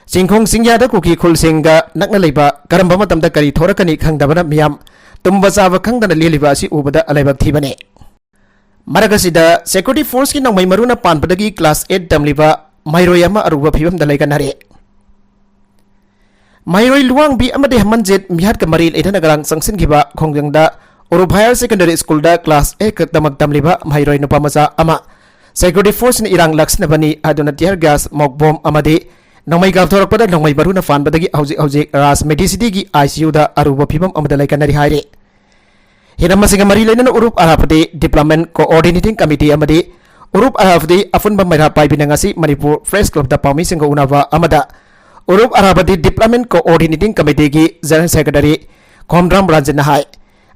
ꯆꯤꯡꯈꯣꯡ ꯆꯤꯡꯌꯥꯗ ꯀꯨꯀꯤ ꯈꯨꯜꯁꯤꯡꯒ ꯅꯛꯅ ꯂꯩꯕ, ꯀꯔꯝꯕ ꯃꯇꯝꯗ ꯀꯔꯤ ꯊꯣꯔꯛꯀꯅꯤ ꯈꯪꯗꯕꯅ ꯃꯤꯌꯥꯝ ꯇꯨꯝꯕ ꯆꯥꯕ ꯈꯪꯗꯅ ꯂꯦꯜꯂꯤꯕ ꯑꯁꯤ ꯎꯕꯗ ꯂꯥꯏꯕꯛ ꯊꯤꯕꯅꯤ꯫ ꯃꯔꯛ ꯑꯁꯤꯗ security forceꯀꯤ ꯅꯣꯡꯃꯩ ꯃꯔꯨꯅ ꯄꯥꯟꯕꯗꯒꯤ class eight ꯇꯝꯂꯤꯕ ꯃꯍꯩꯔꯣꯏ ꯑꯃ ꯑꯔꯨꯕ ꯐꯤꯕꯝꯗ ꯂꯩꯒꯅꯔꯦ꯫ ꯃꯍꯩꯔꯣꯏ ꯂꯨꯋꯥꯡꯕꯤ ꯑꯃꯗꯤ ꯍꯦꯃꯟꯖꯤꯠ ꯃꯤꯍꯥꯠꯀ ꯃꯔꯤ ꯂꯩꯅꯅ ꯉꯔꯥꯡ ꯆꯪꯁꯤꯟꯈꯤꯕ ꯈꯣꯡꯖꯪꯗ ꯎꯔꯨꯞ Higher Secondary Schoolꯗ class eight ꯈꯛꯇꯃꯛ ꯇꯝꯂꯤꯕ ꯃꯍꯩꯔꯣꯏ ꯅꯨꯄꯥ ꯃꯆꯥ ꯑꯃ security forceꯅ ꯏꯔꯥꯡ ꯂꯥꯛꯁꯤꯟꯅꯕꯅꯤ ꯍꯥꯏꯗꯨꯅ tear gas, ꯃꯣꯛ ꯕꯣꯝ ꯑꯃꯗꯤ ꯅꯣꯡꯃꯩ ꯀꯥꯞꯊꯣꯔꯛꯄꯗ ꯅꯣꯡꯃꯩ ꯃꯔꯨꯅ ꯄꯥꯟꯕꯗꯒꯤ ꯍꯧꯖꯤꯛ ꯍꯧꯖꯤꯛ ꯔꯥꯖ ꯃꯦꯗꯤꯁꯤꯇꯤꯒꯤ I C Uꯗ ꯑꯔꯨꯕ ꯐꯤꯕꯝ ꯑꯃꯗ ꯂꯩꯀꯟꯅꯔꯤ ꯍꯥꯏꯔꯤ꯫ ꯍꯤꯔꯝ ꯑꯁꯤꯒ ꯃꯔꯤ ꯂꯩꯅꯅ ꯎꯔꯨꯞ ꯑꯔꯥꯄꯗꯤ Development Coordinating Committee ꯑꯃꯗꯤ ꯎꯔꯨꯞ ꯑꯔꯥꯄꯗꯤ ꯑꯄꯨꯟꯕ ꯃꯩꯔꯥ ꯄꯥꯏꯕꯤꯅ ꯉꯁꯤ ꯃꯅꯤꯄꯨꯔ Press Clubꯇ ꯄꯥꯎꯃꯤꯁꯤꯡꯒ ꯎꯅꯕ ꯑꯃꯗ ꯎꯔꯨꯞ ꯑꯔꯥꯄꯗꯤ Development Coordinating Committeeꯒꯤ General Secretary Khomdram ꯔꯟꯖꯟꯅ ꯍꯥꯏ,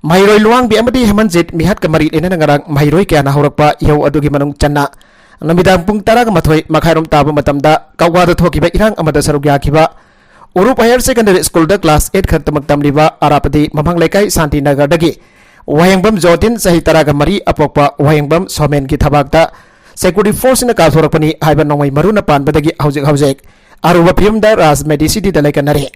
ꯃꯍꯩꯔꯣꯏ ꯂꯨꯋꯥꯡꯕꯤ ꯑꯃꯗꯤ ꯍꯦꯃꯟꯖꯤꯠ ꯃꯤꯍꯥꯠꯀ ꯃꯔꯤ ꯂꯩꯅꯅ ꯉꯔꯥꯡ ꯃꯍꯩꯔꯣꯏ ꯀꯌꯥꯅ ꯍꯧꯔꯛꯄ ꯏꯍꯧ ꯑꯗꯨꯒꯤ ꯃꯅꯨꯡ ꯆꯟꯅ ꯅꯨꯃꯤꯗꯥꯡ ꯄꯨꯡ ꯇꯔꯥꯒ ꯃꯥꯊꯣꯏ ꯃꯈꯥꯏꯔꯣꯝ ꯇꯥꯕ ꯃꯇꯝꯗ ꯀꯛꯋꯥꯗ ꯊꯣꯛꯈꯤꯕ ꯏꯔꯥꯡ ꯑꯃꯗ ꯁꯔꯨꯛ ꯌꯥꯈꯤꯕ ꯎꯔꯨꯞ Higher Secondary Schoolꯗ class eight ꯈꯛꯇꯃꯛ ꯇꯝꯂꯤꯕ ꯑꯔꯥꯄꯗꯤ ꯃꯃꯥꯡ ꯂꯩꯀꯥꯏ ꯁꯥꯟꯇꯤ ꯅꯒꯔꯗꯒꯤ ꯋꯥꯍꯦꯡꯕꯝ ꯖꯣꯇꯤꯟ, ꯆꯍꯤ ꯇꯔꯥꯒ ꯃꯔꯤ, ꯑꯄꯣꯛꯄ ꯋꯥꯍꯦꯡꯕꯝ ꯁꯣꯃꯦꯟꯒꯤ ꯊꯕꯥꯛꯇ security forceꯅ ꯀꯥꯞꯊꯣꯔꯛꯄꯅꯤ ꯍꯥꯏꯕ ꯅꯣꯡꯃꯩ ꯃꯔꯨꯅ ꯄꯥꯟꯕꯗꯒꯤ ꯍꯧꯖꯤꯛ ꯍꯧꯖꯤꯛ ꯑꯔꯨꯕ ꯐꯤꯕꯝꯗ ꯔꯥꯖ ꯃꯦꯗꯤꯁꯤꯇꯤꯗ ꯂꯩꯀꯟꯅꯔꯦ꯫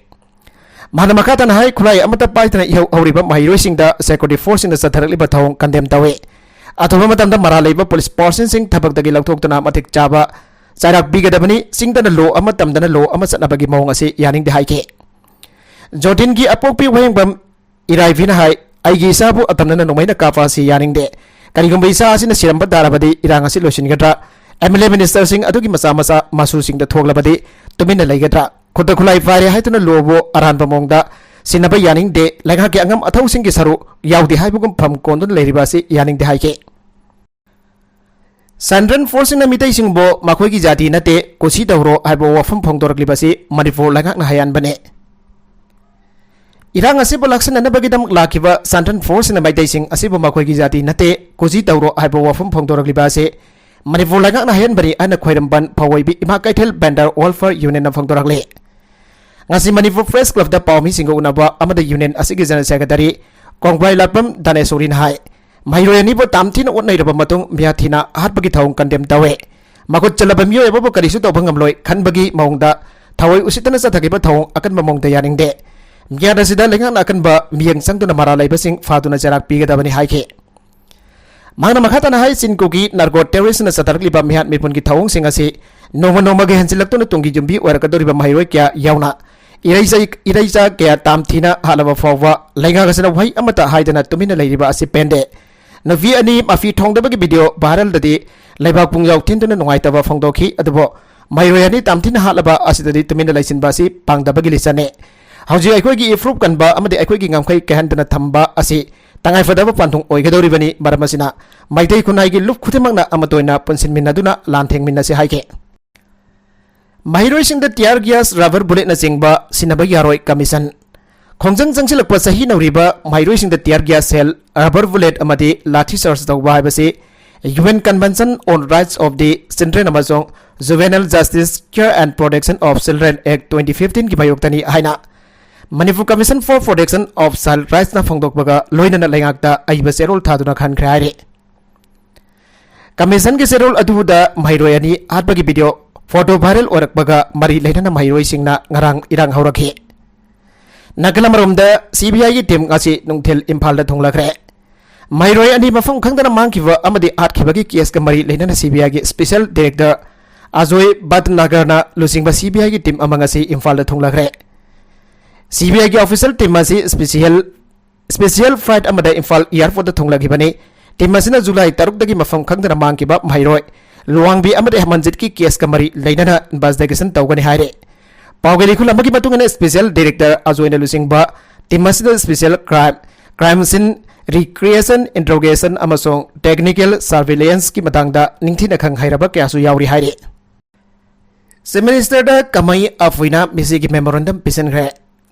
ꯃꯍꯥꯛꯅ ꯃꯈꯥ ꯇꯥꯅ ꯍꯥꯏ, ꯈꯨꯠꯂꯥꯏ ꯑꯃꯠꯇ ꯄꯥꯏꯗꯅ ꯏꯍꯧ ꯍꯧꯔꯤꯕ ꯃꯍꯩꯔꯣꯏꯁꯤꯡꯗ security forceꯁꯤꯡꯅ ꯆꯠꯊꯔꯛꯂꯤꯕ ꯊꯧꯑꯣꯡ condemn ꯇꯧꯏ꯫ ꯑꯊꯨꯕ ꯃꯇꯝꯗ ꯃꯔꯥꯜ ꯂꯩꯕ police personꯁꯤꯡ ꯊꯕꯛꯇꯒꯤ ꯂꯧꯊꯣꯛꯇꯨꯅ ꯃꯇꯤꯛ ꯆꯥꯕ ꯆꯩꯔꯥꯛ ꯄꯤꯒꯗꯕꯅꯤ꯫ ꯆꯤꯡꯗꯅ law ꯑꯃ, ꯇꯝꯗꯅ law ꯑꯃ ꯆꯠꯅꯕꯒꯤ ꯃꯑꯣꯡ ꯑꯁꯤ ꯌꯥꯅꯤꯡꯗꯦ ꯍꯥꯏꯈꯤ꯫ ꯖꯣꯔꯗꯤꯟꯒꯤ ꯑꯄꯣꯛꯄꯤ ꯋꯥꯍꯦꯡꯕꯝ ꯏꯔꯥꯏꯕꯤꯅ ꯍꯥꯏ, "ꯑꯩꯒꯤ ꯏꯆꯥꯕꯨ ꯑꯇꯝꯅꯅ ꯅꯣꯡꯃꯩꯅ ꯀꯥꯞꯄ ꯑꯁꯤ ꯌꯥꯅꯤꯡꯗꯦ꯫ ꯀꯔꯤꯒꯨꯝꯕ ꯏꯆꯥ ꯑꯁꯤꯅ ꯁꯤꯔꯝꯕ ꯇꯥꯔꯕꯗꯤ ꯏꯔꯥꯡ ꯑꯁꯤ ꯂꯣꯏꯁꯤꯟꯒꯗ꯭ꯔꯥ? M L A ministerꯁꯤꯡ ꯑꯗꯨꯒꯤ ꯃꯆꯥ ꯃꯆꯥ ꯃꯁꯨꯁꯤꯡꯗ ꯊꯣꯛꯂꯕꯗꯤ ꯇꯨꯃꯤꯟꯅ ꯂꯩꯒꯗ꯭ꯔꯥ? ꯈꯨꯠꯇ ꯈꯨꯠꯂꯥꯏ ꯄꯥꯏꯔꯦ ꯍꯥꯏꯗꯨꯅ lawꯕꯨ ꯑꯔꯥꯟꯕ ꯃꯑꯣꯡꯗ ꯁꯤꯟꯅꯕ ꯌꯥꯅꯤꯡꯗꯦ꯫ ꯂꯩꯉꯥꯛꯀꯤ ꯑꯉꯝ ꯑꯊꯧꯁꯤꯡꯒꯤ ꯁꯔꯨꯛ ꯌꯥꯎꯗꯦ ꯍꯥꯏꯕꯒꯨꯝ ꯐꯝ ꯀꯣꯟꯗꯨꯅ ꯂꯩꯔꯤꯕ ꯑꯁꯤ ꯌꯥꯅꯤꯡꯗꯦ" ꯍꯥꯏꯈꯤ꯫ Central forceꯁꯤꯡꯅ ꯃꯤꯇꯩꯁꯤꯡꯕꯨ ꯃꯈꯣꯏꯒꯤ ꯖꯥꯇꯤ ꯅꯠꯇꯦ, ꯀꯨꯁꯤ ꯇꯧꯔꯣ ꯍꯥꯏꯕ ꯋꯥꯐꯝ ꯐꯣꯡꯗꯣꯔꯛꯂꯤꯕ ꯑꯁꯤ ꯃꯅꯤꯄꯨꯔ ꯂꯩꯉꯥꯛꯅ ꯍꯩꯌꯥꯟꯕꯅꯤ꯫ ꯏꯔꯥꯡ ꯑꯁꯤꯕꯨ ꯂꯥꯛꯁꯤꯟꯅꯅꯕꯒꯤꯗꯃꯛ ꯂꯥꯛꯈꯤꯕ Central forceꯁꯤꯡꯅ ꯃꯩꯇꯩꯁꯤꯡ ꯑꯁꯤꯕꯨ ꯃꯈꯣꯏꯒꯤ ꯖꯥꯇꯤ ꯅꯠꯇꯦ, ꯀꯨꯁꯤ ꯇꯧꯔꯣ ꯍꯥꯏꯕ ꯋꯥꯐꯝ ꯐꯣꯡꯗꯣꯔꯛꯂꯤꯕ ꯑꯁꯤ ꯃꯅꯤꯄꯨꯔ ꯂꯩꯉꯥꯛꯅ ꯍꯥꯏꯍꯟꯕꯅꯤ ꯍꯥꯏꯅ ꯈ꯭ꯋꯥꯏꯔꯝꯕꯟ ꯐꯧꯋꯩꯕꯤ ꯏꯃꯥ ꯀꯩꯊꯦꯜ ꯚꯦꯟꯗꯔ ꯋꯦꯜꯐꯤꯌꯔ ꯌꯨꯅꯤꯌꯟꯅ ꯐꯣꯡꯗꯣꯔꯛꯂꯤ꯫ ꯉꯁꯤ ꯃꯅꯤꯄꯨꯔ ꯄ꯭ꯔꯦꯁ ꯀ꯭ꯂꯕꯇ ꯄꯥꯎꯃꯤꯁꯤꯡꯒ ꯎꯅꯕ ꯑꯃꯗ ꯌꯨꯅꯤꯌꯟ ꯑꯁꯤꯒꯤ ꯖꯦꯅꯔꯦꯜ ꯁꯦꯀ꯭ꯔꯦꯇꯔꯤ ꯀꯣꯡꯕ꯭ꯔꯥꯏ ꯂꯥꯠꯄꯝ ꯗꯥꯅꯦꯁꯣꯔꯤꯅ ꯍꯥꯏ, ꯃꯍꯩꯔꯣꯏ ꯑꯅꯤꯕꯨ ꯇꯥꯝ ꯊꯤꯅ ꯑꯣꯠꯅꯩꯔꯕ ꯃꯇꯨꯡ ꯃꯤꯌꯥ ꯊꯤꯅ ꯍꯥꯠꯄꯒꯤ ꯊꯧꯑꯣꯡ ꯀꯟꯗꯦꯝ ꯇꯧꯋꯦ꯫ ꯃꯈꯨꯠ ꯆꯜꯂꯕ ꯃꯤꯑꯣꯏ ꯑꯃꯕꯨ ꯀꯔꯤꯁꯨ ꯇꯧꯕ ꯉꯝꯂꯣꯏ ꯈꯟꯕꯒꯤ ꯃꯑꯣꯡꯗ ꯊꯑꯣꯏ ꯎꯁꯤꯠꯇꯅ ꯆꯠꯊꯈꯤꯕ ꯊꯧꯑꯣꯡ ꯑꯀꯟꯕ ꯃꯑꯣꯡꯗ ꯌꯥꯅꯤꯡꯗꯦ꯫ ꯃꯤꯌꯥꯠ ꯑꯁꯤꯗ ꯂꯩꯉꯥꯛꯅ ꯑꯀꯟꯕ ꯃꯤꯠꯌꯦꯡ ꯆꯪꯗꯨꯅ ꯃꯔꯥꯜ ꯂꯩꯕꯁꯤꯡ ꯐꯥꯗꯨꯅ ꯆꯩꯔꯥꯛ ꯄꯤꯒꯗꯕꯅꯤ ꯍꯥꯏꯈꯤ꯫ ꯃꯍꯥꯛꯅ ꯃꯈꯥ ꯇꯥꯅ ꯍꯥꯏ, ꯆꯤꯟ ꯀꯣꯒꯤ ꯅꯥꯔꯀꯣ ꯇꯦꯔꯣꯔꯤꯁꯅ ꯆꯠꯊꯔꯛꯂꯤꯕ ꯃꯤꯍꯥꯠ ꯃꯤꯄꯨꯟꯒꯤ ꯊꯧꯑꯣꯡꯁꯤꯡ ꯑꯁꯤ ꯅꯣꯡꯃ ꯅꯣꯡꯃꯒꯤ ꯍꯦꯟꯖꯤꯜꯂꯛꯇꯨꯅ ꯇꯨꯡꯒꯤ ꯌꯨꯝꯕꯤ ꯑꯣꯏꯔꯛꯀꯗꯧꯔꯤꯕ ꯃꯍꯩꯔꯣꯏ ꯀꯌꯥ ꯌꯥꯎꯅ ꯏꯔꯩꯆꯥ, ꯏꯔꯩꯆꯥ ꯀꯌꯥ ꯇꯥꯝꯊꯤꯅ ꯍꯥꯠꯂꯕ ꯐꯥꯎꯕ ꯂꯩꯉꯥꯛ ꯑꯁꯤꯅ ꯋꯥꯍꯩ ꯑꯃꯠꯇ ꯍꯥꯏꯗꯅ ꯇꯨꯃꯤꯟꯅ ꯂꯩꯔꯤꯕ ꯑꯁꯤ ꯄꯦꯟꯗꯦ꯫ ꯅꯨꯄꯤ ꯑꯅꯤ ꯃꯐꯤ ꯊꯣꯡꯗꯕꯒꯤ ꯚꯤꯗꯤꯑꯣ ꯚꯥꯏꯔꯦꯜꯗꯗꯤ ꯂꯩꯕꯥꯛ ꯄꯨꯡꯖꯥꯎ ꯊꯤꯟꯗꯨꯅ ꯅꯨꯡꯉꯥꯏꯇꯕ ꯐꯣꯡꯗꯣꯛꯈꯤ꯫ ꯑꯗꯨꯕꯨ ꯃꯍꯩꯔꯣꯏ ꯑꯅꯤ ꯇꯥꯝꯊꯤꯅ ꯍꯥꯠꯂꯕ ꯑꯁꯤꯗꯗꯤ ꯇꯨꯃꯤꯟꯅ ꯂꯩꯁꯤꯟꯕ ꯑꯁꯤ ꯄꯥꯡꯗꯕꯒꯤ ꯂꯤꯆꯠꯅꯤ꯫ ꯍꯧꯖꯤꯛ ꯑꯩꯈꯣꯏꯒꯤ ꯏꯐ꯭ꯔꯨꯞ ꯀꯟꯕ ꯑꯃꯗꯤ ꯑꯩꯈꯣꯏꯒꯤ ꯉꯝꯈꯩ ꯀꯥꯏꯍꯟꯗꯅ ꯊꯝꯕ ꯑꯁꯤ ꯇꯉꯥꯏꯐꯗꯕ ꯄꯥꯟꯊꯨꯡ ꯑꯣꯏꯒꯗꯧꯔꯤꯕꯅꯤ꯫ ꯃꯔꯝ ꯑꯁꯤꯅ ꯃꯩꯇꯩ ꯈꯨꯟꯅꯥꯏꯒꯤ ꯂꯨꯞ ꯈꯨꯗꯤꯡꯃꯛꯅ ꯑꯃꯠꯇ ꯑꯣꯏꯅ ꯄꯨꯟꯁꯤꯟꯃꯤꯟꯅꯗꯨꯅ ꯂꯥꯟ ꯊꯦꯡꯃꯤꯟꯅꯁꯤ ꯍꯥꯏꯈꯤ꯫ ꯃꯍꯩꯔꯣꯏꯁꯤꯡꯗ tear gas, rubber bulletꯅꯆꯤꯡꯕ ꯁꯤꯟꯅꯕ ꯌꯥꯔꯣꯏ ꯀꯃꯤꯁꯟ꯫ ꯈꯣꯡꯖꯪ ꯆꯪꯁꯤꯜꯂꯛꯄ ꯆꯍꯤ ꯅꯧꯔꯤꯕ ꯃꯍꯩꯔꯣꯏꯁꯤꯡꯗ tear gas shell, rubber bullet ꯑꯃꯗꯤ ꯂꯥꯊꯤ ꯆꯥꯔꯖ ꯇꯧꯕ ꯍꯥꯏꯕꯁꯤ UN Convention on Rights of the Children ꯑꯃꯁꯨꯡ Juvenile Justice, Care and Protection of Children Act twenty fifteenꯒꯤ ꯃꯥꯌꯣꯛꯇꯅꯤ ꯍꯥꯏꯅ Manipur Commission for Protection of Child Rightsꯅ ꯐꯣꯡꯗꯣꯛꯄꯒ ꯂꯣꯏꯅꯅ ꯂꯩꯉꯥꯛꯇ ꯑꯏꯕ ꯆꯦꯔꯣꯜ ꯊꯥꯗꯨꯅ ꯈꯟꯈ꯭ꯔꯦ ꯍꯥꯏꯔꯤ꯫ ꯀꯃꯤꯁꯟꯒꯤ ꯆꯦꯔꯣꯜ ꯑꯗꯨꯗ ꯃꯍꯩꯔꯣꯏ ꯑꯅꯤ ꯍꯥꯠꯄꯒꯤ ꯚꯤꯗꯤꯑꯣ ꯐꯣꯇꯣ ꯚꯥꯏꯔꯦꯜ ꯑꯣꯏꯔꯛꯄꯒ ꯃꯔꯤ ꯂꯩꯅꯅ ꯃꯍꯩꯔꯣꯏꯁꯤꯡꯅ ꯉꯔꯥꯡ ꯏꯔꯥꯡ ꯍꯧꯔꯛꯈꯤ꯫ ꯅꯥꯒꯥꯂꯦꯟ ꯑꯃꯔꯣꯝꯗ CBIꯒꯤ ꯇꯤꯝ ꯉꯁꯤ ꯅꯨꯡꯊꯤꯜ ꯏꯝꯐꯥꯜꯗ ꯊꯨꯡꯂꯈ꯭ꯔꯦ꯫ ꯃꯍꯩꯔꯣꯏ ꯑꯅꯤ ꯃꯐꯝ ꯈꯪꯗꯅ ꯃꯥꯡꯈꯤꯕ ꯑꯃꯗꯤ ꯍꯥꯠꯈꯤꯕꯒꯤ ꯀꯦꯁꯀ ꯃꯔꯤ ꯂꯩꯅꯅ CBIꯒꯤ special director ꯑꯖꯣꯏ ꯚꯠꯅꯥꯒꯔꯅ ꯂꯨꯆꯤꯡꯕ CBIꯒꯤ ꯇꯤꯝ ꯑꯃ ꯉꯁꯤ ꯏꯝꯐꯥꯜꯗ ꯊꯨꯡꯂꯈ꯭ꯔꯦ꯫ CBIꯒꯤ official team ꯑꯁꯤ special special flight ꯑꯃꯗ ꯏꯝꯐꯥꯜ airportꯇ ꯊꯨꯡꯂꯈꯤꯕꯅꯤ꯫ ꯇꯤꯝ ꯑꯁꯤꯅ ꯖꯨꯂꯥꯏ ꯇꯔꯨꯛꯇꯒꯤ ꯃꯐꯝ ꯈꯪꯗꯅ ꯃꯥꯡꯈꯤꯕ ꯃꯍꯩꯔꯣꯏ ꯂꯨꯋꯥꯡꯕꯤ ꯑꯃꯗꯤ ꯍꯦꯃꯟꯖꯤꯠꯀꯤ ꯀꯦꯁꯀ ꯃꯔꯤ ꯂꯩꯅꯅ investigation ꯇꯧꯒꯅꯤ ꯍꯥꯏꯔꯤ꯫ ꯄꯥꯎꯒꯤ ꯂꯤꯈꯨꯜ ꯑꯃꯒꯤ ꯃꯇꯨꯡ ꯏꯟꯅ special director ꯑꯖꯣꯏꯅ ꯂꯨꯆꯤꯡꯕ ꯇꯤꯝ ꯑꯁꯤꯗ special crime, crime scene recreation, interrogation ꯑꯃꯁꯨꯡ technical surveillanceꯀꯤ ꯃꯇꯥꯡꯗ ꯅꯤꯡꯊꯤꯅ ꯈꯪ ꯍꯩꯔꯕ ꯀꯌꯥꯁꯨ ꯌꯥꯎꯔꯤ ꯍꯥꯏꯔꯤ꯫ Chief Ministerꯗ ꯀꯃꯩ ꯑꯐꯨꯏꯅ ꯃꯤꯁꯤꯒꯤ memorandum ꯄꯤꯁꯤꯟꯈ꯭ꯔꯦ꯫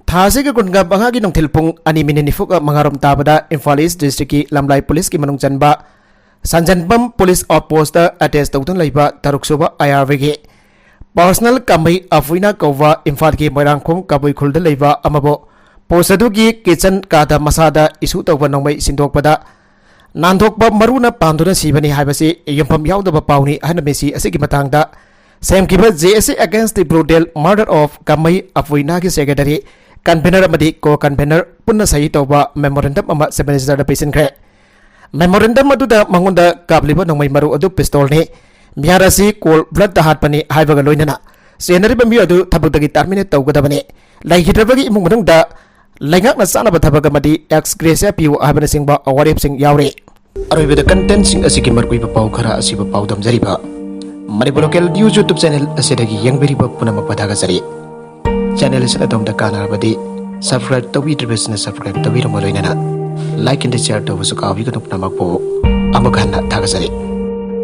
ꯊꯥ ꯑꯁꯤꯒꯤ ꯀꯨꯟꯒ ꯃꯉꯥꯒꯤ ꯅꯨꯡꯊꯤꯜ ꯄꯨꯡ ꯑꯅꯤ ꯃꯤꯅꯤꯠ ꯅꯤꯐꯨꯒ ꯃꯉꯥꯔꯣꯝ ꯇꯥꯕꯗ ꯏꯝꯐꯥꯜ ꯏꯁ ꯗꯤꯁꯇ꯭ꯔꯤꯛꯀꯤ ꯂꯝꯂꯥꯏ ꯄꯨꯂꯤꯁꯀꯤ ꯃꯅꯨꯡ ꯆꯟꯕ ꯁꯟꯖꯟꯕꯝ ꯄꯨꯂꯤꯁ ꯑꯥꯎꯠꯄꯣꯁꯇ ꯑꯦꯇꯦꯆ ꯇꯧꯗꯨꯅ ꯂꯩꯕ ꯇꯔꯨꯛ ꯁꯨꯕ ꯑꯥꯏ ꯑꯥꯔ ꯕꯤꯒꯤ ꯄꯥꯔꯁꯅꯦꯜ ꯀꯥꯃꯩ ꯑꯐꯨꯏꯅ ꯀꯧꯕ ꯏꯝꯐꯥꯜꯒꯤ ꯃꯣꯏꯔꯥꯡꯈꯣꯡ ꯀꯕꯨꯏ ꯈꯨꯜꯗ ꯂꯩꯕ ꯑꯃꯕꯨ ꯄꯣꯁ ꯑꯗꯨꯒꯤ ꯀꯤꯆꯟ ꯀꯥꯗ ꯃꯁꯥꯗ ꯏꯁꯨ ꯇꯧꯕ ꯅꯣꯡꯃꯩ ꯁꯤꯟꯗꯣꯛꯄꯗ ꯅꯥꯟꯊꯣꯛꯄ ꯃꯔꯨꯅ ꯄꯥꯟꯗꯨꯅ ꯁꯤꯕꯅꯤ ꯍꯥꯏꯕꯁꯤ ꯌꯨꯝꯐꯝ ꯌꯥꯎꯗꯕ ꯄꯥꯎꯅꯤ꯫ ꯑꯍꯟ ꯃꯤꯁꯤ ꯑꯁꯤꯒꯤ ꯃꯇꯥꯡꯗ ꯁꯦꯝꯈꯤꯕ J S A Against the Brutal Murder of Kamei ꯑꯐꯨꯏꯅꯥꯒꯤ ꯁꯦꯀ꯭ꯔꯦꯇꯔꯤ, ꯀꯟꯚꯦꯅꯔ ꯑꯃꯗꯤ ꯀꯣ ꯀꯟꯚꯦꯅꯔ ꯄꯨꯟꯅ ꯁꯍꯤ ꯇꯧꯕ ꯃꯦꯃꯣꯔꯦꯟꯗꯝ ꯑꯃ ꯆꯤꯐ ꯃꯤꯅꯤꯁꯇꯔꯗ ꯄꯤꯁꯤꯟꯈ꯭ꯔꯦ꯫ ꯃꯦꯃꯣꯔꯦꯟꯗꯝ ꯑꯗꯨꯗ ꯃꯉꯣꯟꯗ ꯀꯥꯞꯂꯤꯕ ꯅꯣꯡꯃꯩ ꯃꯔꯨ ꯑꯗꯨ ꯄꯤꯁꯇꯣꯜꯅꯤ, ꯃꯤꯍꯥꯠ ꯑꯁꯤ ꯀꯣꯜ ꯕ꯭ꯂꯗꯇ ꯍꯥꯠꯄꯅꯤ ꯍꯥꯏꯕꯒ ꯂꯣꯏꯅꯅ ꯆꯦꯟꯅꯔꯤꯕ ꯃꯤꯑꯣꯏ ꯑꯗꯨ ꯊꯕꯛꯇꯒꯤ ꯇꯔꯃꯤꯅꯦꯠ ꯇꯧꯒꯗꯕꯅꯤ, ꯂꯩꯈꯤꯗ꯭ꯔꯕꯒꯤ ꯏꯃꯨꯡ ꯃꯅꯨꯡꯗ ꯂꯩꯉꯥꯛꯅ ꯆꯥꯅꯕ ꯊꯕꯛ ꯑꯃꯗꯤ ꯑꯦꯛꯁ ꯒ꯭ꯔꯦꯁꯤꯌꯥ ꯄꯤꯌꯨ ꯍꯥꯏꯕꯅꯆꯤꯡꯕ ꯋꯥꯔꯦꯞꯁꯤꯡ ꯌꯥꯎꯔꯤ꯫ ꯑꯔꯣꯏꯕꯗ ꯀꯟꯇꯦꯟꯁꯤꯡ ꯑꯁꯤꯒꯤ ꯃꯔꯨꯑꯣꯏꯕ ꯄꯥꯎ ꯈꯔ ꯑꯁꯤꯕꯨ ꯄꯥꯎꯗꯝꯖꯔꯤꯕ ꯃꯅꯤꯄꯨꯔ ꯂꯣꯀꯦꯜ ꯅ꯭ꯌꯨꯁ ꯌꯨꯇ꯭ꯌꯨꯕ ꯆꯦꯅꯦꯜ ꯑꯁꯤꯗꯒꯤ ꯌꯦꯡꯕꯤꯔꯤꯕ ꯄꯨꯝꯅꯃꯛꯄꯨ ꯊꯥꯒꯠꯆꯔꯤ꯫ ꯆꯦꯅꯦꯜ ꯑꯁꯤꯅ ꯑꯗꯣꯝꯗ ꯀꯥꯟꯅꯔꯕꯗꯤ subscribe ꯇꯧꯕꯤꯗ꯭ꯔꯤꯕꯁꯤꯅ subscribe ꯇꯧꯕꯤꯔꯝꯕ ꯂꯣꯏꯅꯅ like and share ꯇꯧꯕꯁꯨ ꯀꯥꯎꯕꯤꯒꯅꯨ꯫ ꯄꯨꯝꯅꯃꯛꯄꯨ ꯑꯃꯨꯛ ꯍꯟꯅ ꯊꯥꯒꯠꯆꯔꯤ꯫